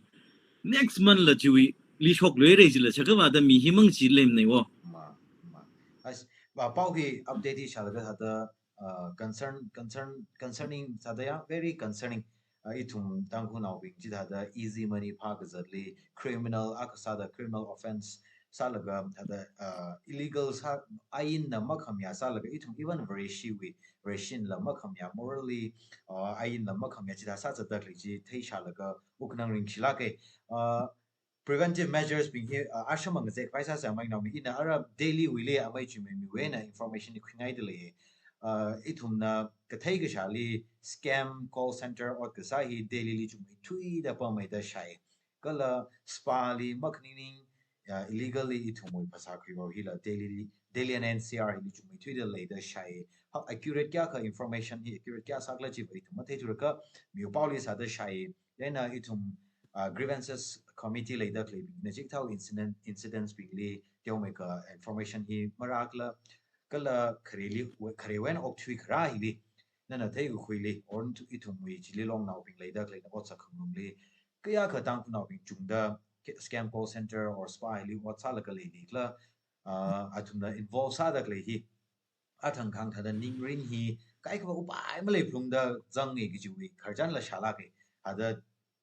Next month la chiwuili shokluira jila, chākha va da mi hi mangachee leimana wo. Ma, ma. As, va pao hi update hi shālaga thāda, uh, concern, concern, concerning sāda ya, very concerning. Uh, ithum Tangkhulnaobing chithāda easy money phākazatli, criminal, akha sāda criminal offence sālaga, thāda, uh, illegal sā, ainna makhamayā sālaga, ithum even Vareshiwui, Vareshinla makhamayā, morally, uh, ainla makhamayā chithā sāzatda khalei chi theishālaga, wuknang ringshilāka. Uh, preventive measures bing hi, uh, asham ngazek paisa sa mai nami ina ara Delhi wuili amei chimeimiwui eina information hi khuingaida lei. Uh, ithumna kathei kashāli scam call center ot kasā hi Delhili chungmeithuida pammeida shai. Kala spa li makhaning ning, uh, illegally ithumwui phasā khuiva hila Delhili, Delhi and N C R hili chungmeithuida leida shai. Ha, accurate kayākha information hi accurate kayā sākhala chiva ithum matheithura kha, miwui paoli sāda shai. Chieina ithum, uh, grievances committee leida khaleibingna chikathā incident, incidents bingli teomeikha information hi marākhala, kala khareli, kharewen okthui kharā hili, nana theikakhuili, or ithumwui chili longnaobing leida khaleina ot sākhangarumli, kayākha Tangkhulnaobing chungda, ke-, scam call center or spa hili ot sālaga leili khala, uh, athumna involve sāda khalei hi, athang kahāng thāda ningrin hi, kaikha va upai malei phalungda zangngai kajiwui khararchanla shālāka, thāda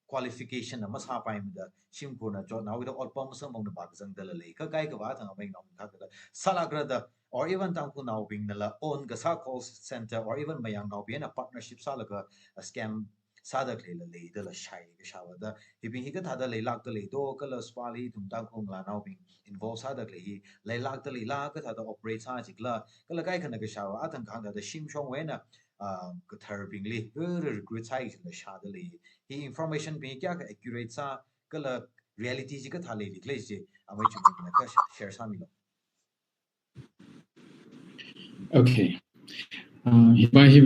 qualification na masāpaimada, shimkhurna chotnao kida otpam masamphangda vākazangdala lei. Kha kaikha va athang amei nao thāda sālākra da, or even Tangkhulnaobingnala own kasā call center, or even mayangnaobingna partnership sālaga, uh, scam sāda khaleila leidala shai kashāva da. Hibing hi kathāda leilākda leido, kala spa li ithum Tangkhul ngalānaobing involve sāda khalei hi leilākda leila, kathāda operate sā jikhala, kala kaikhana kashāva athang kahāng thāda shimshongwui eina, ah, katharbingli, re-, re-, recruit sāi kajila shāda lei. Hi information bing kayākha accurate sā, kala reality chi kathā leili khala chi, amei chungmeina kha share sāmilu. Okay. Ah, hi pai hi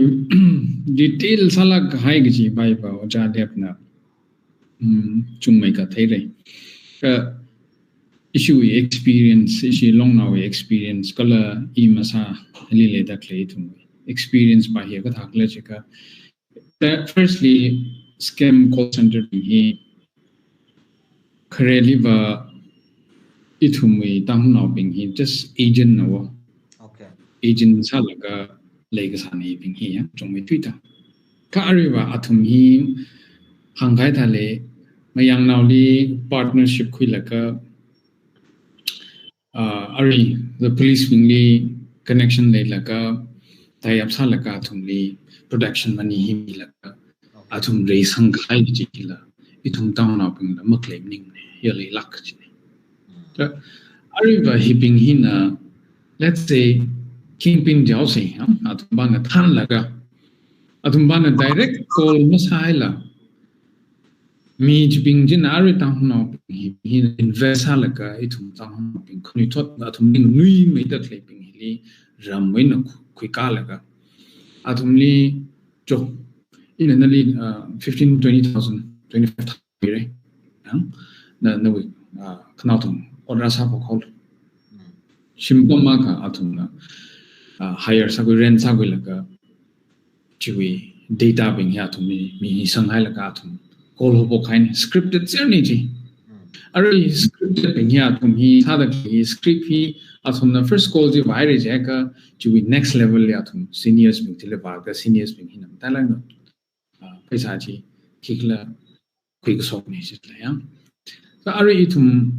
detail sālāk kahai kaji pai va Ojā Debna, mm, chungmeikha theira. Ka ishiwui experience, ishi longnaowui experience, kala i masāli leida khalei ithumwui experience va hi kathākhala jiakha, that firstly, scam call center bing hi khareli va ithumwui Tangkhulnaobing hi just agent na wo. Okay. Agent sālaga leikasāna bing hi ya, chungmeithuida. Kha arui va athum hi hāngkahai thāli, mayangnaoli partnership khuilaga, ah, arui the police bingli connection leilaga, tie up sālaga athumli protection money hi milaga, okay, athum reisang kahai kaji hila ithum Tangkhulnaobingla makhalei maningne, yāli lak chine. Ka, aruiva hibing hina, let's say, kingpin jaose, ha? Athumbingna thanlaga, athumbingna direct call masāhaila, mi chibing china arui Tangkhulnaobing hi, hina invest sālaga, ithum Tangkhulnaobing khanuithot, athumli nganuimeida khaleibing hili, ramwui eina khu-, khuikalaga, athumli, jo, ina nali, uh, fifteen, twenty thousand, twenty-five thousand pire. Yang, na, nawui, uh, khanaothang ot rāsā phok haolu. Shimpam akha athumna, uh, hire sākhui, rent sākhuilaga, chiwui data bing hi athum mi, mi hi sanghailaga athum call haophok kahaine, scripted sir ni chi. Arui scripted bing hi athum hi sāda khalei script hi athumna first call chi vāhaira jiakha chiwui next level li athum seniors bing chili vālaga seniors bing hina matailāk eina, ah, pheisā chi khikhala khuikashokne jilei yang. Ka arui ithum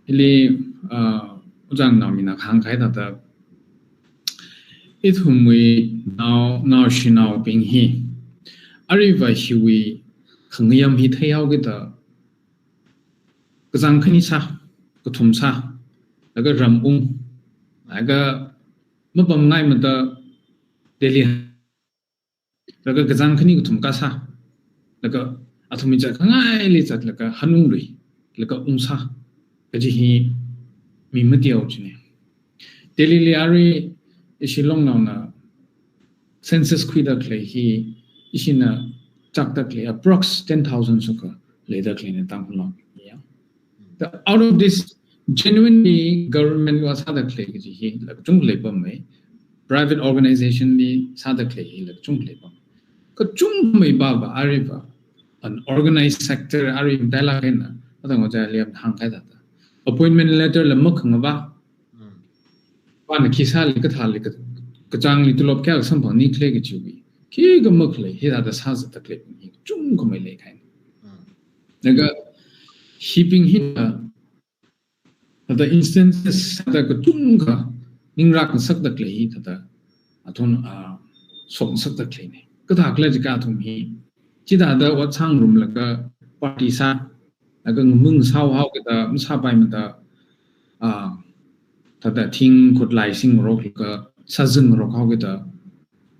hili, ah, ojā naomayina kahāng kahai thāda ithumwui nao, naoshinaobing hi aruiva hiwui khangayam hi theihaokida kachāng khani sā, kathum sā, laga ram ung, laga mapamngaimada Delhi, laga kachāng khani kathum kasā, laga athum hi zatkhangaili zatlaga hanunglui, laga ungsā, kaji hi mi mateo chine. Delhi li arui ishi longnaona census khuida khalei hi ishina chakda khalei approx ten thousand sukha leida khaleine Tangkhulnao. Yeah. The, out of this, genuinely government wui sāda khalei kaji hi lak chung leipam mei, private organization li sāda khalei hi lak chung leipam. Kachungmei baba aruiva unorganized sector arui matailāk eina, atang ojā liam hāng kahai thāda, appointment letter la makhangavā, vāna khi sāli, kathāli, ka, kachāngli tulop kayākha samphangni khalei kachiwui khikha makhalei, hithāda sāzatda khaleibing hi chungkhamei leikahaine. Laga hibing hina thāda instances thāda kachungkha ningrāk ngasakda khalei hi thāda athum, ah, shokngasakda khaleine. Kathākhala jiakha athum hi chithāda ot sāngarumlaga party sā, laga ngamung sāhaokida masāpaimada, ah, thāda thing khutlai singngaroklaga sāzingngarok haokida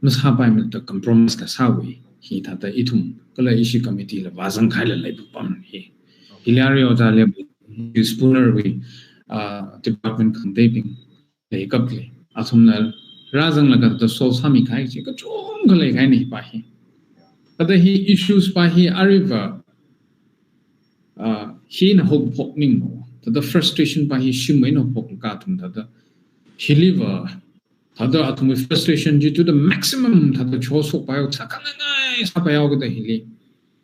masāpaimada compromise kasāwui hi thāda ithum kala ishi committee la vāzang kahaila leipapam hi. Hili arui ojā liam Spooner wui, ah, department khangateibing leikapli, athumna rāzanglaga thāda solve sāmi kahai chi kachungkha leikahaine hipa hi. Thāda hi issues pa hi aruiva, ah, hina haophok ningmo, thāda frustration pa hi shimwui eina haophoklaga athum thāda hiliva, thāda athumwui frustration chi to the maximum thāda choshokpaihao, sākhangai ngai sāpaihaokida hili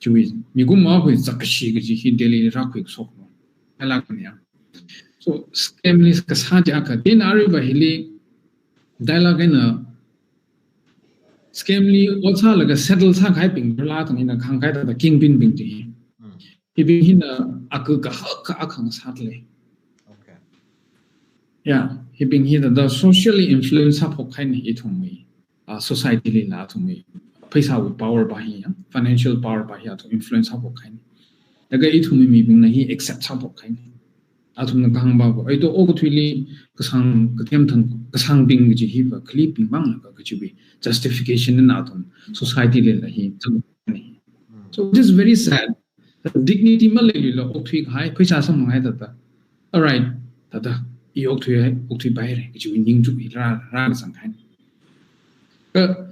chiwui mikumo akhawui zakkashi kaji hi Delhi li rākhuikashokmo. Alak ni ya. So, scam li kasā jiakha, then aruiva hili matailāk eina scam li ot sālaga settle sākahaibing la tang ina kahāng kahai thāda kingpin bing chi hi. Hibing hina aku kahak kahak hāng sāda lei. Okay. Ya, hibing hi thāda socially influence sāphok kahaine ithumwui, ah, society lila athumwui pheisāwui power pa hi, ya, financial power pa hi athum influence sāphok kahaine. Laga ithumwui mibingna hi accept sāphok kahaine. Athumna kahāng baba, ai to okathuili kasāng, kathem thang, kasāngbing kaji hiva khalibing mangna ka kajiwui justification na athum society lila hi zanghaine. So it is very sad. Dignity maleiluila okthui kahai, pheisā samphang kahai thāda. Alright, thāda, i okthui hai, okthuipaire, kajiwui ningchuk hi rā, rākazang kahaine. Ka,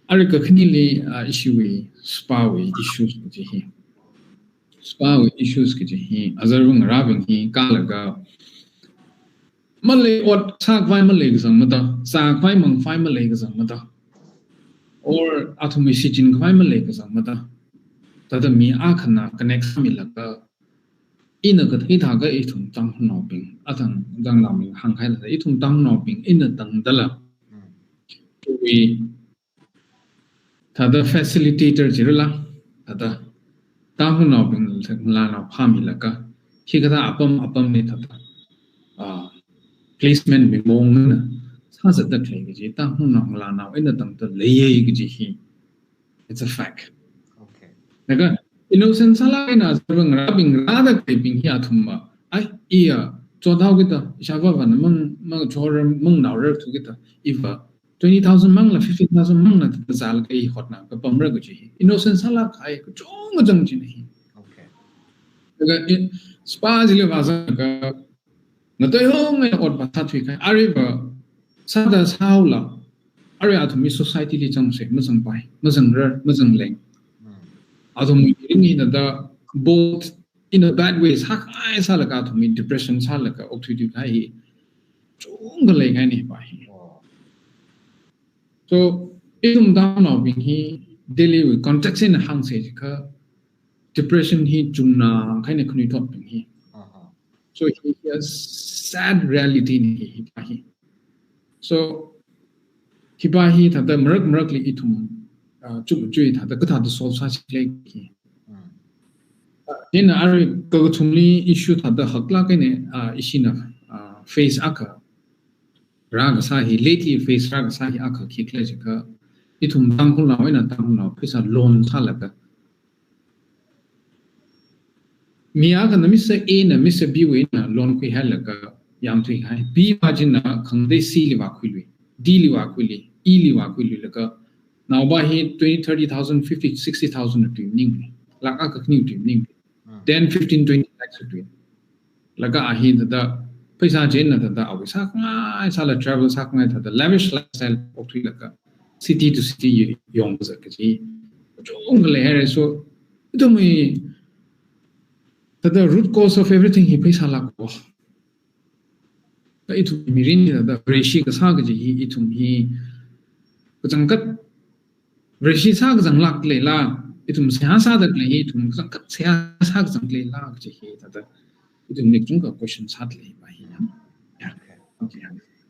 arui kakhaneli, ah, issue wui, spa wui issues kaji hi. Spa wui issues kaji hi, azarvang ngarābing hi, kalaga, malei ot sākhavai maleikazang mada, zākhavai mangkhavai maleikazang mada, or athumwui shichin khavai maleikazang mada. Thāda mi akhana connect sāmilaga, ina kathei thākha ithum Tangkhulnaobing, athang Tangkhulnaobing hāngkahai thāda, ithum Tangkhulnaobing ina tangdala, chiwui thāda facilitator jirala, thāda Tangkhulnaobing ngalānao phāmilaga, hikathā apam apamli thāda, ah, placement mi mongna sāzatda khalei kaji, Tangkhulnao ngalānao eina tangda leiye kaji hi. It's a fact. Okay. Laga, Innocent sālāk eina zarbing rabing rāda khalei bing hi athumva, ai, iya, chothaokida, ishāvāvana mang, mang chora, mang naorar thukida, iva twenty thousand mangla, fifteen thousand mangla, tazālaga i hotna kapamra kaji hi. Innocent sālāk kahai kachungkha chang china hi. Okay. Laga i, spa chili vāzanglaga, ngatei hong eina ot vāsāthui kahai. Aruiva sāda sāhaola, arui athum hi society li zangsa, mazangpai, mazangrar, mazangleng. Hmm. Athum hi ring hi nada both in a bad way sākhangai sālaga athum hi depression sālaga okthuithui kahai hi chungkha leikahaina pa hi. Oh. So, ithum Tangkhulnaobing hi Delhi wui context eina hāngsa jiakha depression hi chungna kahaina khanuithotbing hi. Uh-huh. So, hi, hi a sad reality na hi, hi pa hi. So, hi pa hi thāda marak marakli ithum, ah, chukchui thāda kathāda solve sāsi lei hi. Hmm. Ah, chieina arui kakathumli issue thāda haklāk eina, ah, ishina, ah, face akha rākasā hi, lately face rākasā hi akha khikhala jiakha, ithum Tangkhulnao eina Tangkhulnao pheisā loan sālaga, mi akhana Mister A na Mister B wui eina loan khuihailaga yāmthui kahai. B pa china khangatei C li vākhuilui, D li vākhuilui, E li vākhuiluilaga, naopa hi twenty, thirty thousand, fifty, sixty thousand na tui maninglei. Lakh akha khani tui maninglei. Hmm. Ten, fifteen, twenty lakhs tui. Laga a hi thāda, pheisā chieina thāda, awui sākhangai sāla travel sākhangai thāda, lavish lifestyle okthuilaga, city to city yo-, yongkazat kaji. Chungkha leihaira. So, ithumwui thāda root cause of everything hi pheisā lāka. Kha ithum mirin hi thāda, Vareshi kasā kaji hi, ithum hi kachangkhat Vareshi sā kazanglāk leila, ithum seihā sāda khalei hi, ithum kachangkhat seihā sā kazang leila kaji hi, thāda ithumli kachungkha question sāda lei pa hi. Yeah. Okay. Okay.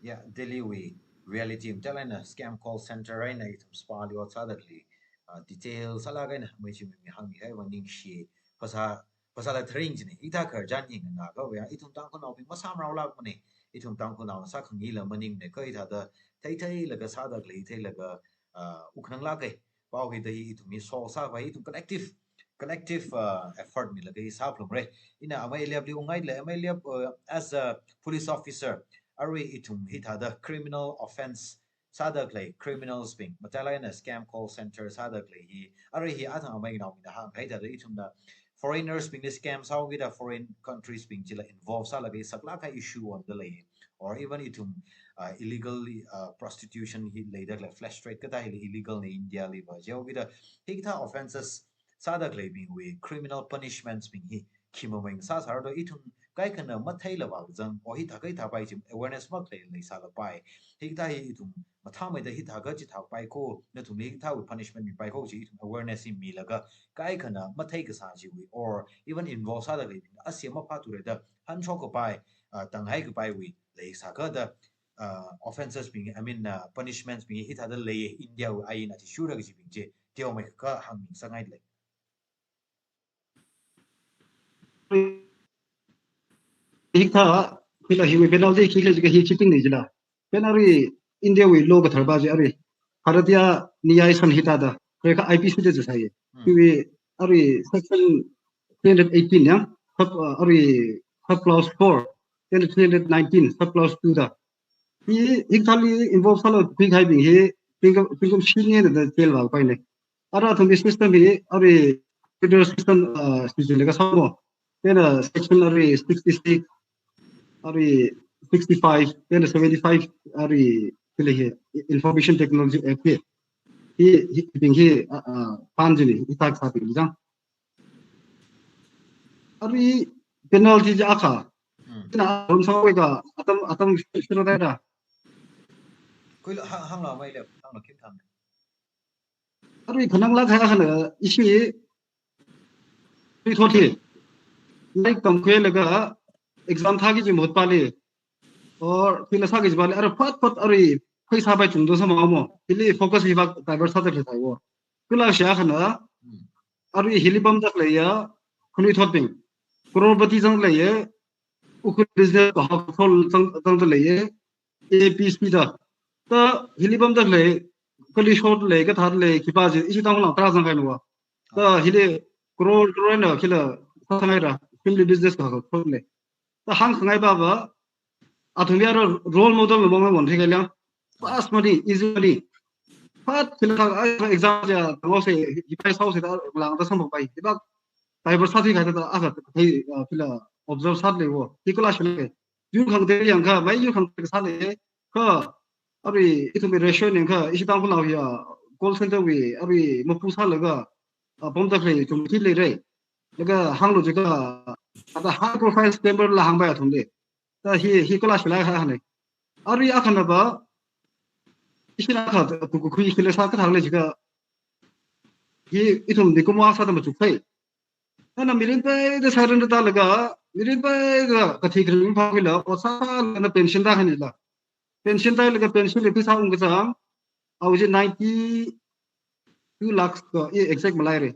Yeah, Delhi wui reality, matailak eina scam call center eina ithum spa li ot sāda khalei, ah, detail sālāk eina, mei chi mi hāngmihaiva ningshi, pheisā, pheisāla tharing china, hithā khararchan yangna kha, ya, ithum Tangkhulnaobing masāmrao lākmana, ithum Tangkhulnao sākhangila maningmana, kha hithāda, theitheilaga sāda khalei, theilaga, ah, uknang lāka. Pao hi da hi ithum hi solve sākhavai, ithum collective, collective, uh, effort milaga hi sāphalungra. Ina amei Eliapli ungngaile, amei Eliap, uh, as a police officer, arui ithum hithāda criminal offence sāda khalei, criminals bing, matailak eina scam call center sāda khalei hi, arui hi athang amei naobingna hāngkahai thāda ithumna foreigners bingli scam sāhaokida foreign countries bing chila involve sālaga saklāk kahai issue onda lei. Or even ithum, uh, illegally, uh, prostitution hi leida khalei, flesh trade kathā hili illegal na India liva. Jihaokida hikathā offences sāda khaleibingwui criminal punishments bing hi khi mameng sāsāra do, ithum kaikhana matheila vāzang, o hithākha hithāpai chi awareness makhalei leisālapai. Hikathā hi ithum mathāmeida hithākha chithāpai ko, nathumli hikathāwui punishment mipai ko chi ithum awareness hi milaga kaikhana mathei kasā chiwui, or even involve sāda khaleibing asia maphāthura da hanshok kapai, uh, tanghai kapaiwui leisākha da, uh, offences bing, I mean, uh, punishments bing hithāda lei, India wui ain athishurda kajibing chi teomeikha hāngmi sāngaile. Hikathā, hila hiwui penalty khikhala jiakha hi cheating na jila. Pen arui India wui law kathar pa chi arui Bharatiya Nyaya Sanhita da, kha I P C da jisai. Hmm. Hiwui arui section three hundred eighteen ya, sub, uh, arui sub clause four, then three hundred nineteen sub clause two da. Hi, hikathāli involve sālāk khuikahaibing hi, pingkum, pingkum shini da jail vāpaina. Ara athumwui system hi, arui federal system, uh, sijin laga sāmo. Then, uh, section arui sixty-six, arui sixty-five, then seventy-five, arui, chili hi, Information Technology Act hi. Hi, hi, bing hi, uh, uh, pan jini, hithā kasābing jang. Arui penalty chi akha. Hmm. Ina rum sāwui ka atam, atam shiro da da. Khuilo, hāng, hānglo amei Eliap, hānglo khim tham. Arui khananglāk kahai akhana ishi khanuithot hi. Lairik tamkhuilaga exam thāki kaji mahut pali, or khuila sāki kaji pali, arui phat phat arui pheisā pai chungda sāmamo. Hili focus hi vak divert sāda khalei thai wo. Khuila shi akhana, hmm, arui hili pamda khaleiya khanuithotbing, crorepati zangda leiya, Ukhrul business kaho control zang, zangda leiya, A B C da. Kha hili pamda khalei, kali short lei, kathar lei, khipā chi, ishi Tangkhulnao tarā zangkahaina wa. Kha hili crore crore na khila sāngai ra, family business ka ka khole. Ta hāngkhangai pava, athum ya role model lo mong mong thei kaliang. Fast money, easy money. Fast khila ka, ai, exam ya, tamo se, hi pai sao se ta, lang ta samphang pai. Hi ba, divorce sāthui kha ta, a ka, hi, ah, khila observe sālei wo. Hi kula shilei. Yur khangte yang kha, mai yur khangte sālei. Kha, arui, ithum ratio ning kha, ishi Tangkhulnao ya, call center wui, arui, mapu sālaga, ah, pamda khalei, chum thi lei re. Laga hānglu jiakha, ata high profile scammer la hāngpai athumli. Ta hi, hi kula shilai ha hane. Arui akhana va, ishi na kha, ku, ku, khui khila sā kathā lei jiakha, hi, ithum ni kumwa sāda machuk thei. Ana mirin pai da siren da laga, mirin pai da kathi kring pha khuila, ot sālaga pension da khanila. Pension da laga pension li pheisā ungkachang, awui chi ninety-two lakhs ka, i exact malai re.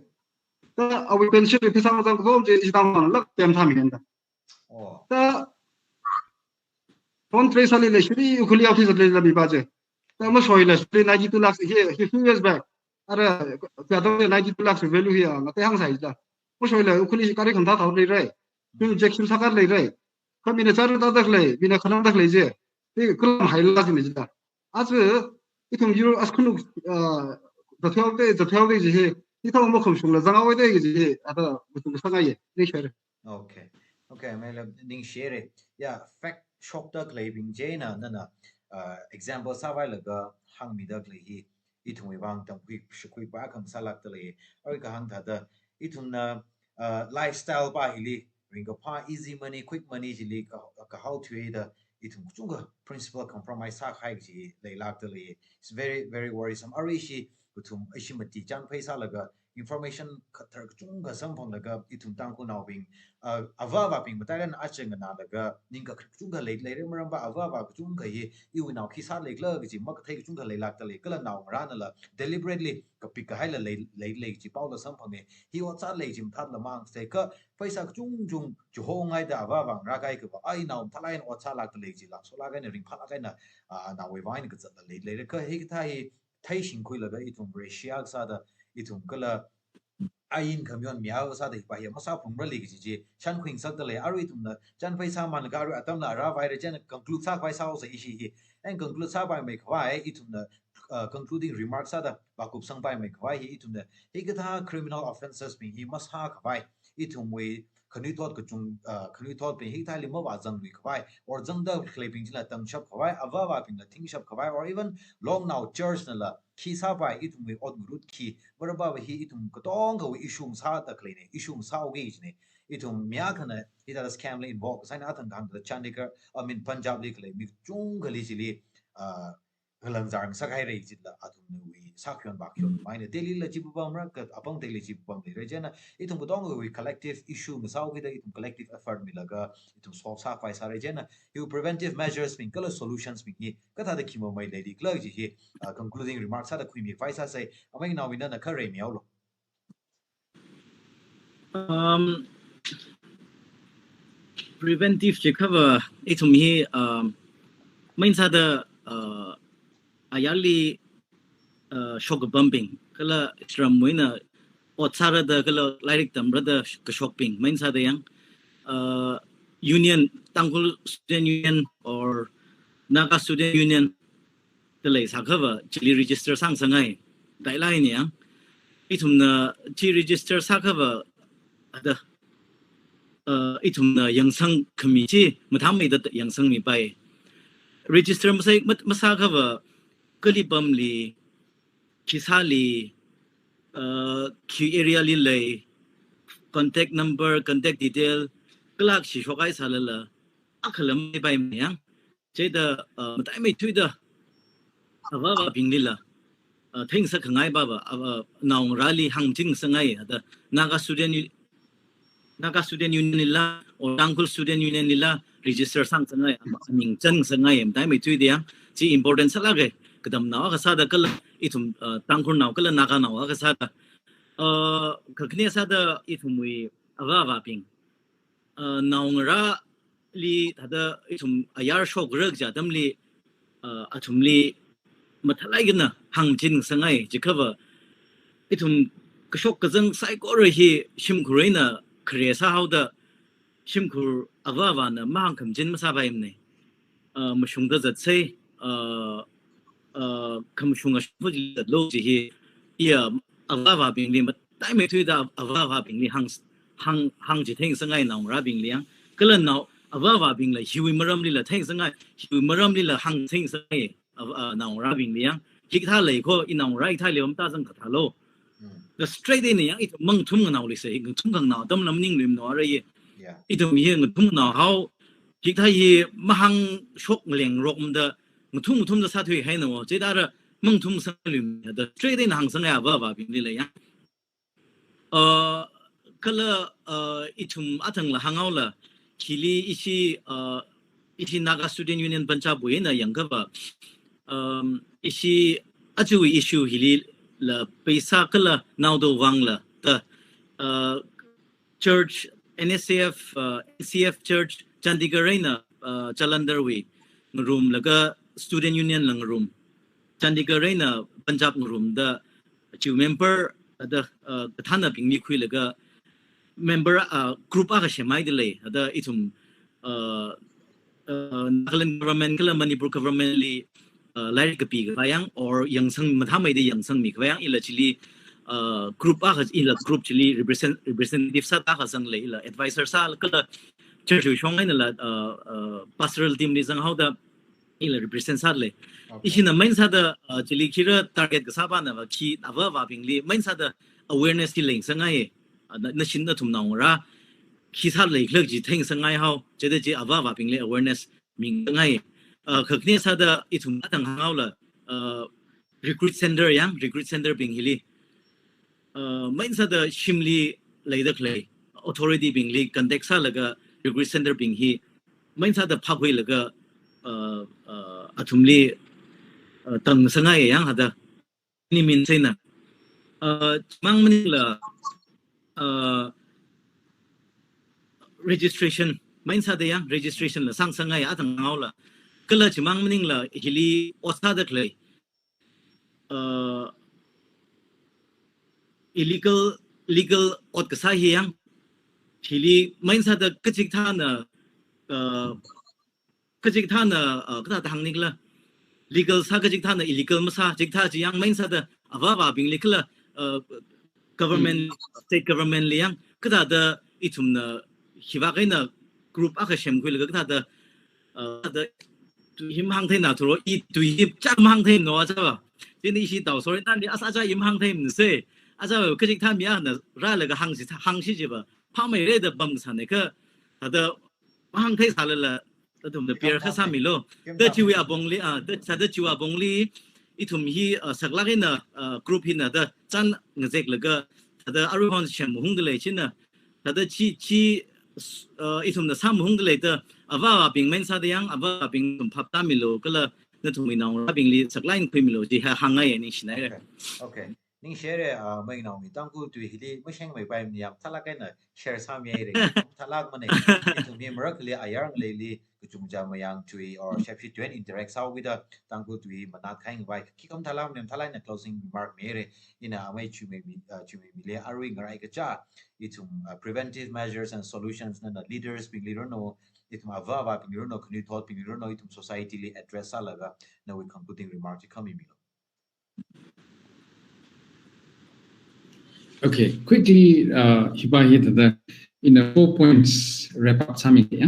Ta awui pension li pheisā ungkachang kathom chi ishi Tangkhul lakh tem tham hi da. Oh. Ta phone trace sālei lei shiri ukhuli yaothui zatlei la mi ba je. Ta mashoila shiri ninety-two lakhs hi, hi few years back. Ara, kya to ninety-two lakhs value hi, ah, ngatei hāngsai da. Mashoila ukhuli kari khangtha thao lei re. Injection sākar lei re. Kha mina chara ta dak lei, mina khanang dak lei je. Hi kulam haila jine jida. Aja, ithum yur as khunuk, ah, zathel de, zathel de ji hi. Ithum makhum shungla zangawei de ji hi. Ata, butu sāngai ye. Ni share. Okay. Okay, maila ningshi re. Ya, fact shokda khaleibing china, nana, ah, example sāvailaga hāngmida khalei hi. Ithumwui vang tamkhui shakhui pa kha masālakta lei. Arui kahāng thāda, ithumna, ah, lifestyle pa hili, ringkaphā easy money, quick money chili ka, kahao thuida, ithum kachungkha principle compromise sākahai chi leilakta lei. It's very, very worrisome. Arui ishi, ithum ishi mati chānphai sālaga, information kathar kachungkha samphanglaga, ithum Tangkhulnaobing, ah, avā avābing matailāk eina aja nganālaga, ningkachungkha lei, leira maram va avā avā kachungkha hi, iwui nao khi sālei khala kaji makathei kachungkha leilakta lei, kala naongarānala deliberately kapik kahaila lei, lei, lei chi paola samphanga, hi ot sālei chi mathāla mang se kha, pheisā kachungchung, chuhongaida avā avā ngarā kahai kha va, ai nao mathālāk eina ot sālakta lei chila, sholāk eina ringphālāk eina, ah, naowui vang eina kazatla lei, leira kha, hikathā hi, theishingkhuilaga ithum ratio sāda, ithum kala ain khamyon miyao sāda hi pa hi masāphungra lei kaji chi, shankhui ngasakta lei, arui ithumna, chānphai sāmanlaga arui atamla rāvai re china conclude sākhavai sāhaosa ishi hi. And conclude sāpaimei khavai, ithumna, uh, concluding remark sāda, vākupsangpaimei khavai hi ithumna, hikathā criminal offences bing hi masākhavai, ithumwui khanuithot kachung, uh, khanuithotbing hikathāli mavāzanglui khavai, or zangda khaleibing chila tamshap khavai, avā avābingla thingshap khavai, or even longnao church nala khi sāpai, ithumwui ot ngarut khi, marabava hi ithum katongawui issue sāda khaleina, issue sāhaoki jina. Ithum mi akhana hithāda scam li involve kasāna, athang kahāngda Chandigarh, I mean Punjab li khalei mi kachungkhali chili, ah, ngalanzar ngasakhaira jila, athumwui sākhayon vākhayon maina Delhi la chi papamra, ka apam Delhi chi papam leira china, ithum katongawui collective issue ngasāhaokida, ithum collective effort milaga, ithum solve sākhavai sāra china, hi preventive measures bing kala solutions bing hi kathāda khi mamei leili khala kaji hi, ah, concluding remarks sāda khuimi khavai sāsa, amei naowui nana kharei mihaolu. Um, preventive jiakha va, ithum hi, um, main sāda, uh, ayarli, uh, shok kapamping, kala shramwui eina ot sārada, kala lairik tamrada kashokbing, main sāda yang, uh, union, Tangkhul Student Union or Naga Student Union, da leisākha va, chili register sāngasakngai, dai laini yang. Ithumna chi register sākha va, ada, uh, ithumna yangsangkhami chi, mathāmeida yangsangmipai. Register masai, mat-, masākha va, kali pamli, khi sāli, uh, khi area li lei, contact number, contact detail, kala khi shokhai sālala, akhala maipaimei yang. Chida, uh, mataimeithuida, avā avābinglila, uh, theingasakkhangai pava, uh, naongarāli hāngchingngasakngai, ada Naga Student U-, Naga Student Union lila, or Tangkhul Student Union lila, register sāngasakngai, aming chānngasakngai, mataimeithuida yang, chi important sālāka, katamnao akha sāda kala, ithum, uh, Tangkhulnao kala Naganao akha sāda, uh, kakhane sāda ithumwui avā avābing, uh, naongarāli thāda ithum ayar shokra kaja atamli, uh, athumli mathālāk eina hāngchingngasakngai, jiakha va ithum kashok kazang saikora hi shimkhur eina khare sāhaoda shimkhur ava avāna mahāngkhamachin masāpaimana. Uh, mashungda zatsei, uh, uh, khamashung ashungfali zatlu chi hi, iya ava avābingli mataimeithuida ava avābingli hāng, hāng, hāngchitheingasakngai naongarābingli yang. Kala nao ava avābingla hiwui maramlila theingasakngai, hiwui maramlila hāngchitheingasakngai, uh, uh, naongarābingli yang. Hikathā lei kho, i naongarā hikathā lei om ta zang kathālu. Mm. The straight eina yang, ithum mangathumnganao lei se, ngathumkhanganao atamla maningluimana ara ye. Yeah. Ithum hi ngathumnganao hao, hikathā hi mahāngshok ngalengrokmada, ngathum ngathumda sāthuihaina wo, chithāda mangathumngasakluimana, the straight eina hāngsakngai ava avābingli la yang. Uh, kala, uh, ithum athangla hānghaola, hili ishi, uh, ishi Naga Student Union Punjab wui eina yangkhavā, um, ishi aja issue hilila paisa kala naoda vangla da, uh, church, N S C F, uh, N C F church Chandigarh eina, uh, Jalandhar wui ngarumlaga Student Union la ngarum, Chandigarh eina Punjab ngarumda, chiwui member da, uh, kathānabingli khuilaga member, uh, group akha semhaida lei, da ithum, uh, uh, Nagaland government kala Manipur government li, uh, lairik kapikhavai yang, or yangsang, mathāmeida yangsangmikhavai yang, ila chili, uh, group akha, ila group chili represent, representative sāda akha zanglei, ila advisor sā kala church wui shong einala, uh, uh, pastoral team li zanghaoda, ila represent sālei. Okay. Ishina main sāda, uh, chili khira target kasāpana va khi ava avābingli main sāda awareness hi leingasakngai. Uh, na, nashin nathum naongarā khi sālei khalak chi theingasakngai hao, chithāda chi ava avābingli awareness mingasakngai. Uh, khakhane sāda ithum athang hānghaola, uh, recruit center yang, recruit center bing hili, uh, main sāda shimli leida khalei authority bingli contact sālaga recruit center bing hi main sāda phākhuilaga, uh, uh, athumli, uh, tangngasakngai yang hithāda. Ini min saina. Uh, chimang maningla, uh, registration, main sāda yang registration la sāngasakngai athang hānghaola. Kala chimang maningla hili ot sāda khalei, uh, illegal, legal ot kasā hi yang, hili main sāda kachikathāna, uh, kachikathāna, uh, kathāda hāngni khala, legal sā kachikathāna illegal masā, chikathā chi yang main sāda ava avābingli kala, uh, government, mm, state government li yang, kathāda ithumna hiva kaina group akha semkhuilaga kathāda, uh, da tui hi mahāngtheina thuro, i tui hi chak mahāngtheimana aja va. Chieina ishi tao, sorry, nali as aja i mahāngtheimana se. Aja va kachikathā mi akhana rālaga hāngsi, hāngsi jiva phāmeira da pamsāna kha, thāda mahāngtheisālala, athumda pier kha sāmilu. Da chiwui apongli, ah, da, thāda chiwui apongli, ithum hi, ah, saklāk eina, ah, group hina da chān ngazeklaga, thāda aruihon semhungda lei china, thāda chi, chi, uh, ithumna sāmahungda leida, ava avābing main sāda yang, ava avābing ithum phaptāmilu, kala nathumwui naongarābingli saklāk eina khuimilu, chi ha hāngngai, ningshinaira. Okay. Okay. Ningshire, uh, Mayingnaomi, Tangkhul tui hili mashengmeipaimana, mathālāk eina share sāmihaira. Mathālākmana. Ithum hi marakhali ayar ngaleili, kachungkha mayangchui or shepshi tui eina interact sāhaowuida Tangkhul tui manat khaingvai. Khikha mathālākmana, mathālāk eina closing remark mihaira. Ina amei chuimeimi, uh, chuimeimili arui ngarai kacha, ithum, uh, preventive measures and solutions nana leaders bingli rānu, ithum ava avābingli rānu, khanuithotbingli rānu, ithum society li address sālaga, nawui concluding remark chi khamimilu. Okay, quickly, uh, hiva hi thāda, ina four points wrap up sāmiga ya.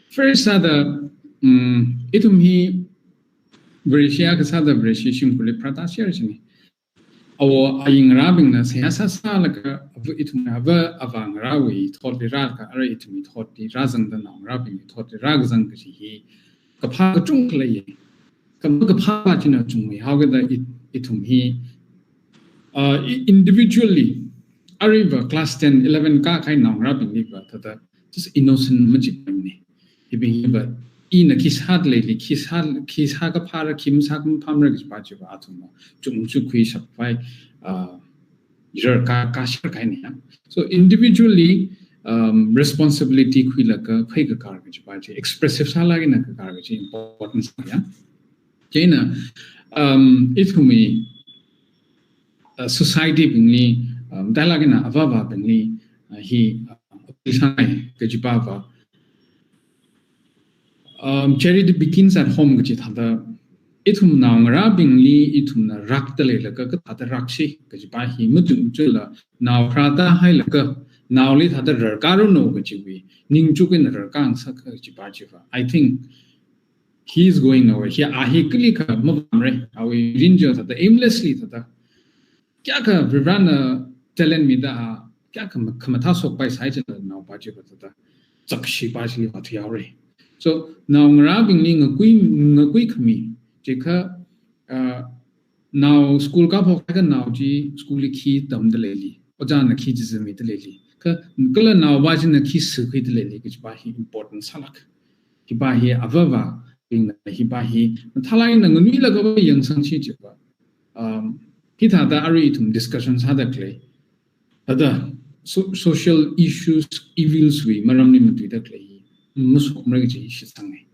First sāda, um, ithum hi Vareshi akha sāda Vareshi shimkhurli pharāda share chini. Awo ayingarābingna seihā sāsālaga, ava ithum ava avāngarāwui thotli rālaga, ara ithumwui thotli rāzangda naongarābingwui thotli rākazang kaji hi kaphā kachungkha leiya. Kha makaphā china chungmeihaokida i-, ithum hi, uh, i-, individually, aruiva class ten, eleven kākahai naongarābingliva thāda just innocent majipaimana. Hibing hiva ina khi sāda leili, khi sā, khi sākaphāra, khi masākaphāmara kajipa chiva athumva chungchukhui shappai, uh, rar ka, kashar kahaina ya. So individually, um, responsibility khuilaga phei kakar kajipa chi, expressive sālaga ina kakar kaji important sāya. Chieina, um, ithumwui, uh, society bingli, um, matailāk eina avāvabingli, uh, hi, uh, appeal sāngai kajipa va. Um, charity begins at home kaji thāda, ithum naongarābingli ithumna rākda leilaga kathāda rākshi kajipa hi matuichula, nao kharā tāhailaga naoli thāda rarkāranu kajiwui ningchuk eina rarkāngasak kajipa chiva, I think he is going nowhere. Hi a hi kalikha mavāmara, awui mirin chi thāda aimlessly thāda kayākha Varivarana talent mida, kayākha ma-, khamathā shokpai sāi chila naopa chiva thāda zakshipa chili vāthuihaora. So, naongarābingli ngakui, ngakuikhami chiakha, uh, nao school kāphok haiakha nao chi school li khi tamda leili, ojāna khi chizanmida leili, kha kala naopa china khi sākhuida leili kajipa hi important sālāk. Hipa hi avāvabingna hipa hi mathālāk eina nganuilāk eina yangsangshi chiva, um, hithāda arui ithum discussion sāda khalei, thāda so-, social issues, evils wui maramli matuida khalei hi mashokmara kaji shitsanga.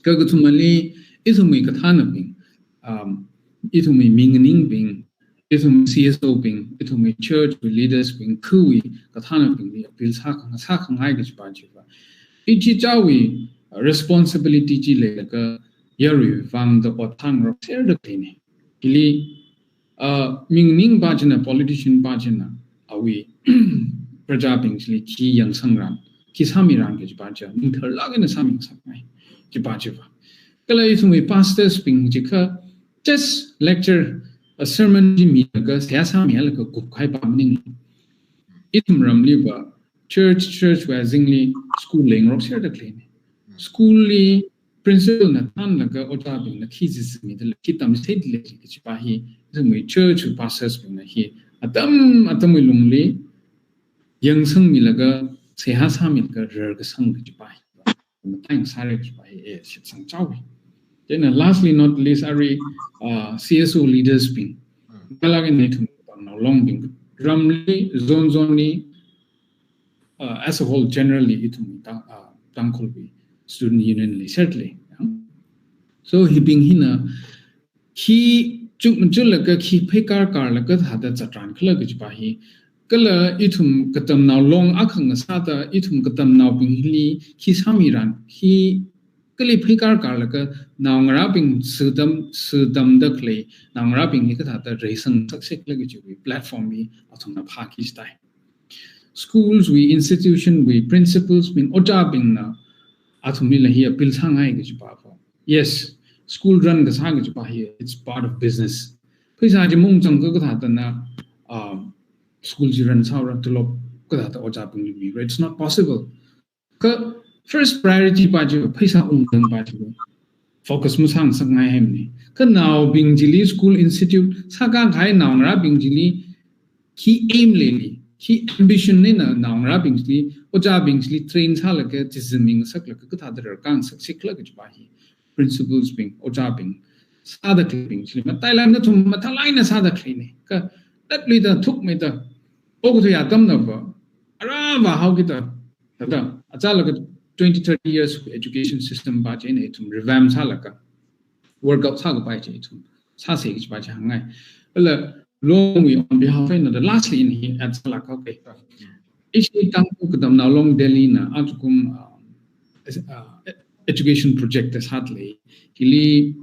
Kakathumali, ithumwui kathānabing, um, ithumwui minganingbing, ithum C S O bing, ithumwui church wui leaders bing, khawui kathānabingli appeal sākha-, sākhangai kajipa chiva, ichichāwui responsibility chi leilaga yaruiwui vang da ot hāngrokserda khaleina. Hili, uh, minganingpa china, politician pa china, awui prajabing chili khi yangsangra, khi sāmira kajipa chi ningtharlāk eina sāmingasakngai kajipa chiva. Kala ithumwui pastors bing chiakha just lecture, a sermon chi milaga, seihā sāmilaga kupkahaipa maningla, ithum ramliva church, church wui azingli school leingarokserda khaleina. School li principal na thānlaga ojābingna khi chizanmida lei, khi tamchitheida lei kajipa hi, ithumwui church wui pastors bingna hi atam atamwui lungli yangsangmilaga, seihā sāmilaga rarkasang kajipa hi mataingasāra kajipa hi, eh, shitsangchaowa. Then, uh, lastly, not least, arui, uh, C S O leaders bing, matailāk eina ithum katamnao longbing, ramli, zone zone li, uh, as a whole, generally, ithum Tang-, uh, Tangkhulwui student union leiserda lei. So, hibing hina khi chukmajalaga, khi pheikārkārlaga thāda zatrānkhala kajipa hi, kala ithum katamnao long akha ngasāda, ithum katamnaobingli khi sāmira, khi kali pheikārkārlaga naongarābing sātam, sātamda khalei naongarābingli kathāda reisangsakkhala kajiwui platform hi athumna phāki chitai. Schools wui, institution wui principals bing, ojābingna athumlila hi appeal sāngai kajipa va. Yes, school run kasā kajipa hi, it's part of business. Pheisā chi mungchang kathāda na, um, school chi run sāra, tulop kathāda ojābingli mira, it's not possible. Kha first priority pa chi pheisā ungkhanangpa chi focus masāngasakngai haimana. Kha naobing chili school institute sākakahai naongarābing chili khi aim leili, khi ambition eina naongarābing chili, ojābing chili train sālaga, chizanmingasaklaga, kathāda rarkāngasaksikhala kajipa hi principals bing, ojābing, sāda khaleibing chili matailāk eina, athum matailāk eina sāda khaleina. Kha latluida, thukmeida, okathui atamna va, arā vāhaokida, thāda, achālakha twenty, thirty years education system pa china ithum revamp sālaga, workout sākapai chi ithum sāsa kajipa chi hāngngai. Ala, Longwui on behalf eina, the lastly in hi add sālakha, okay. Ishi Tangkhul Katamnao Long Delhi na achukum, uh, es-, uh, education project da sāda lei. Hili,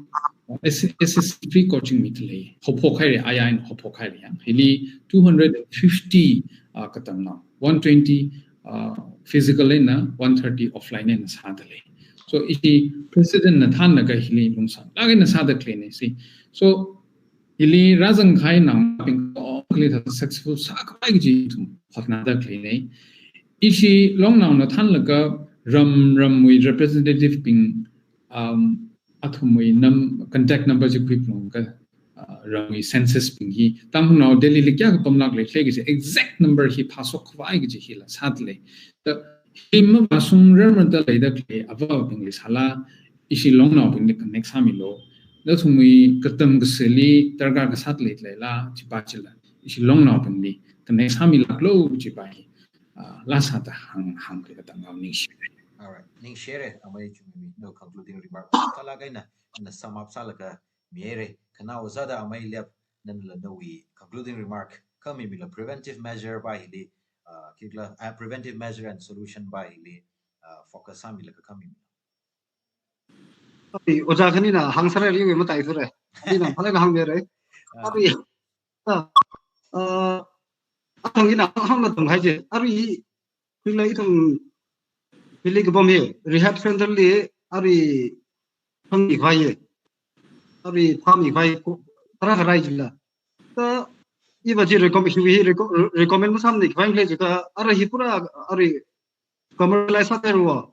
uh, S-, S S C free coaching mida lei. Haophok haira, ayā eina haophok haira yang. Hili two hundred and fifty, uh, katamnao, one twenty, uh, physical eina, one thirty offline eina sāda lei. So, ishi president na thānlaga hili lungsānglāk eina sāda khaleina si. So, hili rāzangkahai naobing tongli thāda successful sākhavai kaji ithum hotnāda khaleina. Ishi Longnaona thānlaga ram ramwui representative bing, um, athumwui num-, contact number chi khuiphalunga, uh, ramwui census bing hi Tangkhulnao Delhi li kayākha pamlāk leikhala kaji exact number hi phāshokkhavai kaji hila sāda lei. Da, hi mavāshungrarmada leida khalei avābingli sāla, ishi Longnaobingli connect sāmilu. Nathumwui katam kasāli darkar kasā leida leila, chipa chila ishi Longnaobingli connect sāmilāklu kajipa hi, ah, laa sāda hāng, hāngkhui katāngao ningshi. Alright, ningshire, amei Chungmi, no concluding remark. Kala kaina, na sum up sālaga mihaire. Khanao sāda amei Liap, nala nawui concluding remark khamimila preventive measure pa hili, uh, khikhala, uh, preventive measure and solution pa hili, uh, focus sāmilaga khamimila. Oi, ojā khanina hāngsāra ri wui matai thura. Ina phalai hāngmira. Oi, uh, uh, athang ina hāngna thang haije. Oi, khikhala ithum hili kapam hi rehab center li oi, thangmi khavai. Oi, thangmi khavai ko tara kharai jila. Ta iva chi recommend hi reco-, recommend masāmani khavai le jika oi hi pura oi commercialize sātairuwa.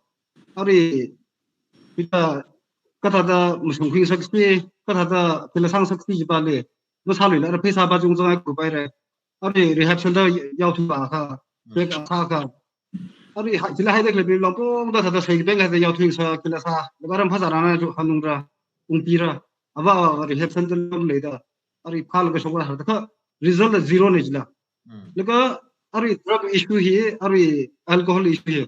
Oi, hithā kathāda mashungkhuisaksi, kathāda khikhala sāngasaksi jipa le masāluila, oi pheisā pa chungchang ai kupaira. Oi rehab center yaothui pa kha, pek a sā kha. Oi ha, chila haida khalei pei longpongda thāda sei peng haida yaothuisa khikhala sā, laga ram phazā rana ju hanungra, ungpira. Ava, ava rehab center leida. Oi phālaga shokra ha, kha result la zero ne jila. Mm. Laga oi drug issue hi, oi alcohol issue hi.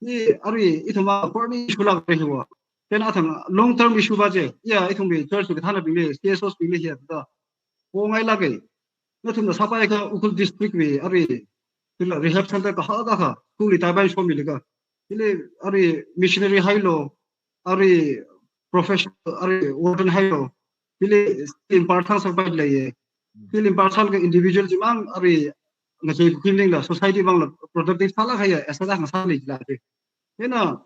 Hi oi ithumva burning issue lak re hiwa. Chieina athang long term issue pa je. Ya, ithumwui church kathānabingli, C S Os bingli hi ta. Pongai lak e. Nathumna sāpai kha Ukhrul district wui oi khikhala rehab center kahaka kha, school li taibai shomilaga. Hili oi missionary hailo, oi professional, oi warden hailo. Hili skill impart thang sāpai leiye. Skill impart sālaga individual chimang oi ngachei kukhui maningla society vangla productive sālak haiya, asset akha sālei jila. Chieina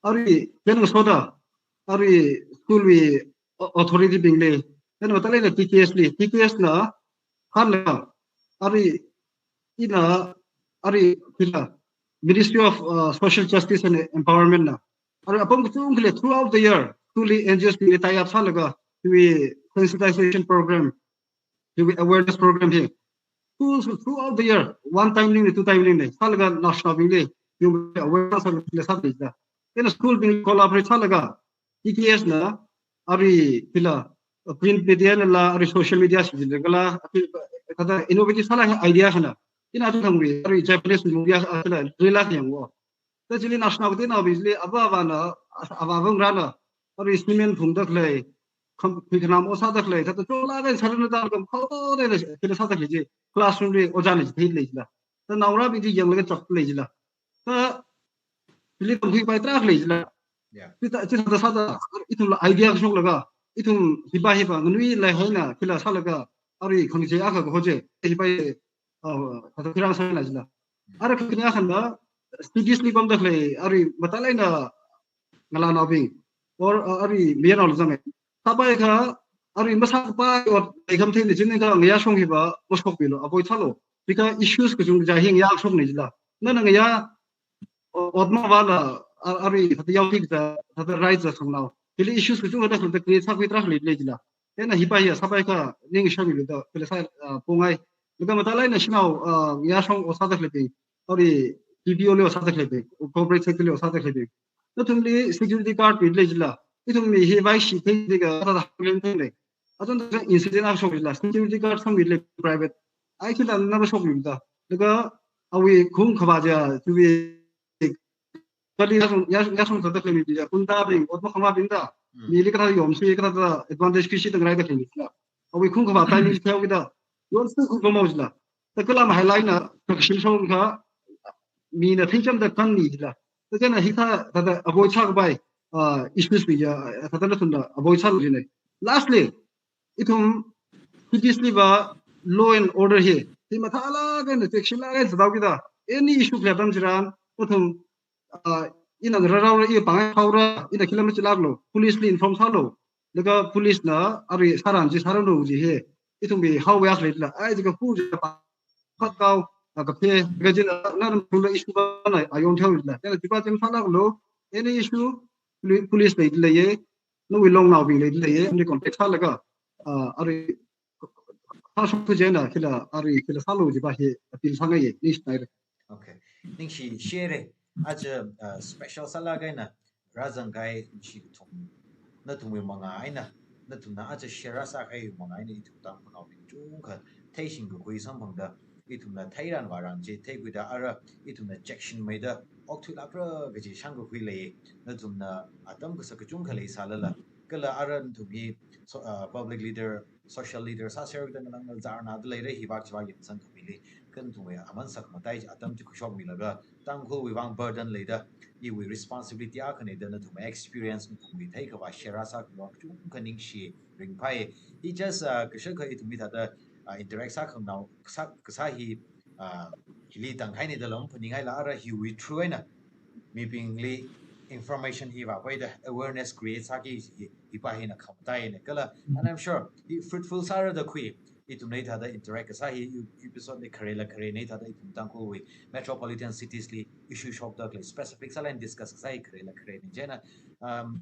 oi, chieina ngasoda oi school wui au-, authority bingli, chieina mathālāk eina T K S li, T K S na khanla oi ina oi khikhala Ministry of, uh, Social Justice and Empowerment na oi apam kachungkha le throughout the year, school li N G Os bingli tie up sālaga, hiwui sensitization program, hiwui awareness program hi. Through-, throughout the year, one time maningla, two time maningla, sālaga naoshinaobingli, hiwui awareness sālaga sāda leida. Chieina school bing collaborate sālaga, T K S na oi khikhala, uh, print media nala, oi social media sila kala, oi, uh, kathāda innovative sālak idea khana. Ina athang thangwui oi Japanese movie a, a, kala rila yangwo. Ta chili naoshinao kateonaobingli ava avana, ava avāva̱ ngarāna oi cement phungda khalei, kham, khuikhanam ot sāda khalei, thāda chola ven sarana da kam khao da na khina sāda khalei chi, classroom li ojāna chithei lei jila. Ta naongarābing chi yanglaga chap lei jila. Ta chili tamkhuipai tarākha lei jila. Yeah. Chithā, chithāda sāda, ithumla idea kashoklaga, ithum hipa hipa nganuilei haina khikhala sālaga, oi khangachei akha kaho je, hipa, uh, thāda khirang sāla jila. Oi khani akhana, cities li pamda khalei, oi mathālāk eina ngalānaobing, or, uh, oi mayarnaola zanga. Sāpai kha, oi masāpai ot leikhamathei ni chieina kha ngayā shong hipa mashokmilu, avoid sālu. Chikha issues kachungkha hi ngayā shokna jila. Nana ngayā o-, ot mavāla, a-, oi thāda yaothui kaja, thāda right za sāngnao. Hili issues kachungkha thāda create sākhui tarākha lei lei jila. Chieina hipa hi sāpai kha ning shamilu da, khikhala sā, ah, pongai. Laga mathālāk eina shanao, ah, ngayā shong ot sāda khaleibing, oi P P O li ot sāda khaleibing, corporate sector li ot sāda khaleibing. Nathumli security guard mi lei jila. Ithumwui hi vaishi thei thei kha thāda hanglen thei lei. Achon thāda incident akha shok jila, security guard sangmi lei private. Ai khikhala na mashokmi da. Laga awui khung khavā ja, chiwui kali yāshong, yāshong, yāshong thāda khalei mi ja, kundabing, ot makhamabing da. Mm. Mili kathāda yomsi, kathāda advantage khuisi da ngarai da khalei mi jila. Awui khung khavā timing thei kida. Yonsi khu pamao jila. Ta kala mahailāk eina, kakashim shong kha, mina theichamda kanmi jila. Ta chieina hithā, thāda avoid sākapai, ah, issues mi ja, thāda nathumna avoid sālu jina. Lastly, ithum cities liva law and order hi, hi mathālāk eina, checkshiplāk eina sādao kida. Any issue khalei atam chitharan, nathum, ah, ina rarao ra, i pāng haora, ina khikhala machilāklu, police li inform sālu. Laga police na oi sāran chi sāranu chi hi, ithumwui haowa khalei jila. Ai chikha khu jila pa, phatkao, a kaphe, kaji na, na ram thula issue pa na, a yong thao jila. Chieina chipa chieina sālāklu, any issue, poli-, police lei leiye, nawui longnaobing lei leiye, ni contact sālaga, ah, oi, sāshok tu jina, khikhala, oi khikhala sālu jipa hi appeal sāngaiye, ningshi naire. Okay. Ningshi share. Aja, uh, special sālāk eina rāzang kahai ningshi kathum. Nathumwui mangā eina, nathumna aja share sākahai mangā eina ithum Tangkhulnaobing chungkha theishing kakhui samphangda, ithumna theiran vāran chi theikhuida ara ithumna checkshin meida okthuilākra kaji shāngkakhui lei. Nathumna atam kasak kachungkha leisālala, kala ara nathum hi so, uh, public leader, social leader sāser kida ngalāng ngalāzarna da leira, hiva chiva yangsang kami. nathumli, kha nathumwui aman sakmatai atam chi khuishokmilaga, Tangkhulwui vang burden leida, iwui responsibility akhana da nathumwui experience nathumwui theikhavai share sākhavai kachungkha ningshi ringphai. I just, uh, kashakha ithum hithāda, uh, interact sākhanganao, sā, kasā hi, uh, hili tangkhaina da lam phaninghaila ara hiwui through eina mibingli information hi vāpaida awareness create sāki hi, hipa hina khamataina kala. And I'm sure hi fruitful sāra da khui. Ithumna hithāda interact kasā hi, episode li kharela kharena hithāda ithum Tangkhulwui metropolitan cities li issue shokda khalei specific sālala discuss kasā hi kharela kharena. Chieina, um,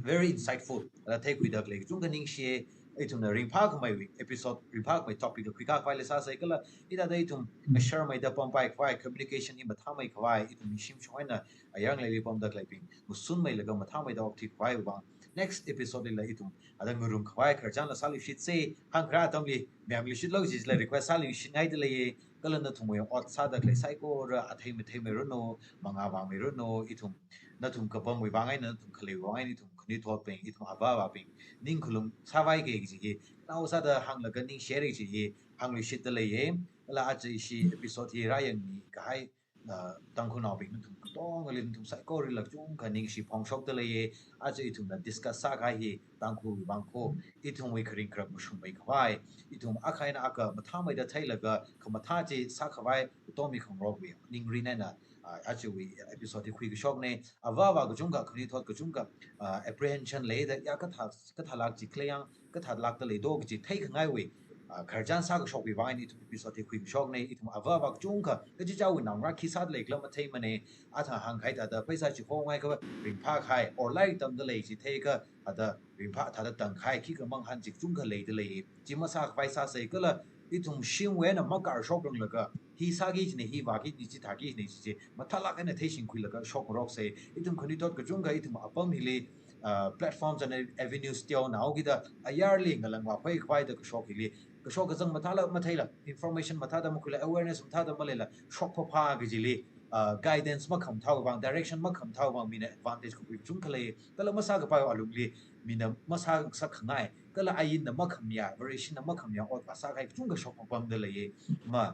very insightful. Ala theikhuida khalei kachungkha ningshi, ithumna ringphākhamei episode, ringphākhamei topic khuikhavai leisāsa kala, hithāda ithum ngasharmeida pampaikhavai, communication hi mathāmeikhavai, ithum shimshong eina ayar ngaleili pamda khaleibing, ngasunmeilaga mathāmeida okthuikhavai vang. Next episode lila ithum, ada ngarumkhavai khararchanla sāluishitsa, hāngkharā atamli, mayamluishitlu jila request sāluishitngaidalei, kala nathumwui ot sāda khalei saikora, athei matheimeiranu, mangā vāngmeiranu, ithum, nathum kapamwui vang eina, nathum khaleiwui vang eina, ithum khanuithotbing, ithum avāvābing, ningkhalum sāvaiki kaji hi, nao sāda hānglaga ningshiri kaji hi, hāngluishitdalei. Kala aja ishi episode hi rāyangmi kahai, uh, Tangkhulnaobing nathum katongali nathum saikorali kachungkha ningshi phongshokdalei. Aja ithumna discuss sākahai hi Tangkhulwui vang kho, ithumwui kharing kharak mashungmeikhavai, ithum akha eina akha mathāmeida theilaga khamathā chi sākhavai, katommi khangarokwui ningrin eina, uh, ajawui episode hi khuikashokna. Avāvā kachungkha, khanuithot kachungkha, uh, apprehension leida ya kathā, kathālāk chi khaleiya, kathālākdalei do kaji theikhangaiwui, ah, khararchan sākashokwui vang eina ithum episode hi khuikashokna. Ithum avāvā kachungkha, kachichāwui naongarā khi sādalei khala matheimana, athang hāngkahai thāda pheisā chi hongai kha ringphākahai, or lairik tamdalei chi theikha, thāda ringphā, thāda tangkahai, khikha mangahān chi kachungkha leidalei, chi masākhavai sāsa kala, ithum shimwui eina makarshokranglaga, hi sāki kajina, hi vāki kajina, chi thāki kajina chi chi, mathālāk eina theishingkhuilaga shokngaroksa. Ithum khanuithot kachungkha, ithum apam hili, uh, platforms and avenues teonaokida, ayarli ngalang vāphaikhavai da kashok hili, kashok kazang mathāla matheila, information mathāda makhuila, awareness mathāda maleila, shokphaphā kajili, uh, guidance makhamathāwui vang, direction makhamathāwui vang mina advantage kakhui kachungkha lei, kala masākapai alungli, mina masāngasakkhangai, kala ainna makhamayā, Vareshina makhamayā ot vāsākahai kachungkha shokpapamdalei. Ma,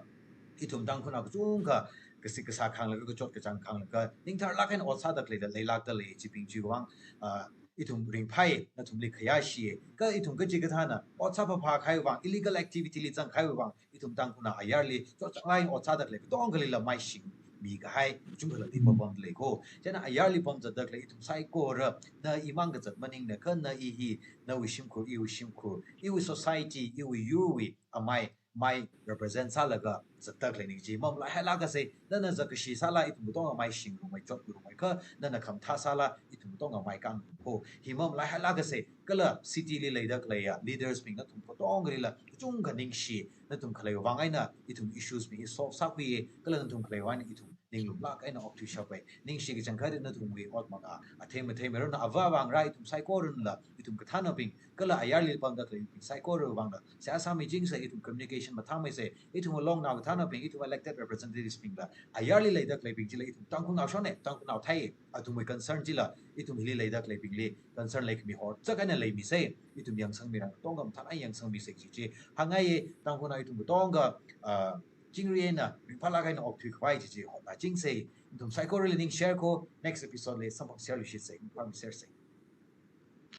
ithum Tangkhulnao kachungkha, kasik kasā khanglaga, kachot kachāng khanglaga, ningtharlāk eina ot sāda khaleida leilākdalei, chibing chiwui vang, ah, ithum ringphai, nathumli khayāshi, kha ithum kachikathāna ot sāphaphākahaiwui vang, illegal activity li zangkahaiwui vang, ithum Tangkhulnao ayarli, chotchānglāk eina ot sāda khalei katongalila maishingmikahai kachungkhala leipapamdalei kho. Chieina ayarli pamzatda khalei ithum saikora, na imang kazat maningna kha na i hi, nawui shimkhur, iwui shimkhur, iwui society, iwui yurwui amai, mai represent sālaga zatda khaleina kaji mamalaihailaga sai, nana zakkashi sāla ithum katonga maishingrumei, chotrumei kha, nana khamathā sāla ithum katonga maikāngrumei kho. Hi mamalaihailaga sai, kala city li leida khaleiya leaders bing nathum katongalila kachungkha ningshi, nathum khaleiwui vang eina ithum issues bing hi solve sākhuiya, kala nathum khaleiwui vang eina ithum ninglumlāk eina okthuishapa. Ningshi kachangkhatta nathumwui ot mangā, athei matheimeiranu, avāvā ngarā ithum saikoranala, ithum kathānabing, kala ayarli pamda khaleibing saikorawui vangla, seihā sāmichingsa, ithum communication mathāmeisa, ithum longnao kathānabing, ithum elected representatives bingla, ayarli leida khaleibing chila ithum Tangkhulnao shonna, Tangkhulnao thai, athumwui concern chila, ithum hili leida khaleibingli concern leikhami horchak eina leimisa, ithum yangsangmirang katonga mathālāk eina yangsangmisa chi chi hāngngaiya. Tangkhulnao ithum katonga, ah, chingri eina, ringphālāk eina okthuikhavai chi chi hotnāchingsa. Nathum saikorali ningshire kho, next episode li samphangserluishitsa, ringphāmisersa.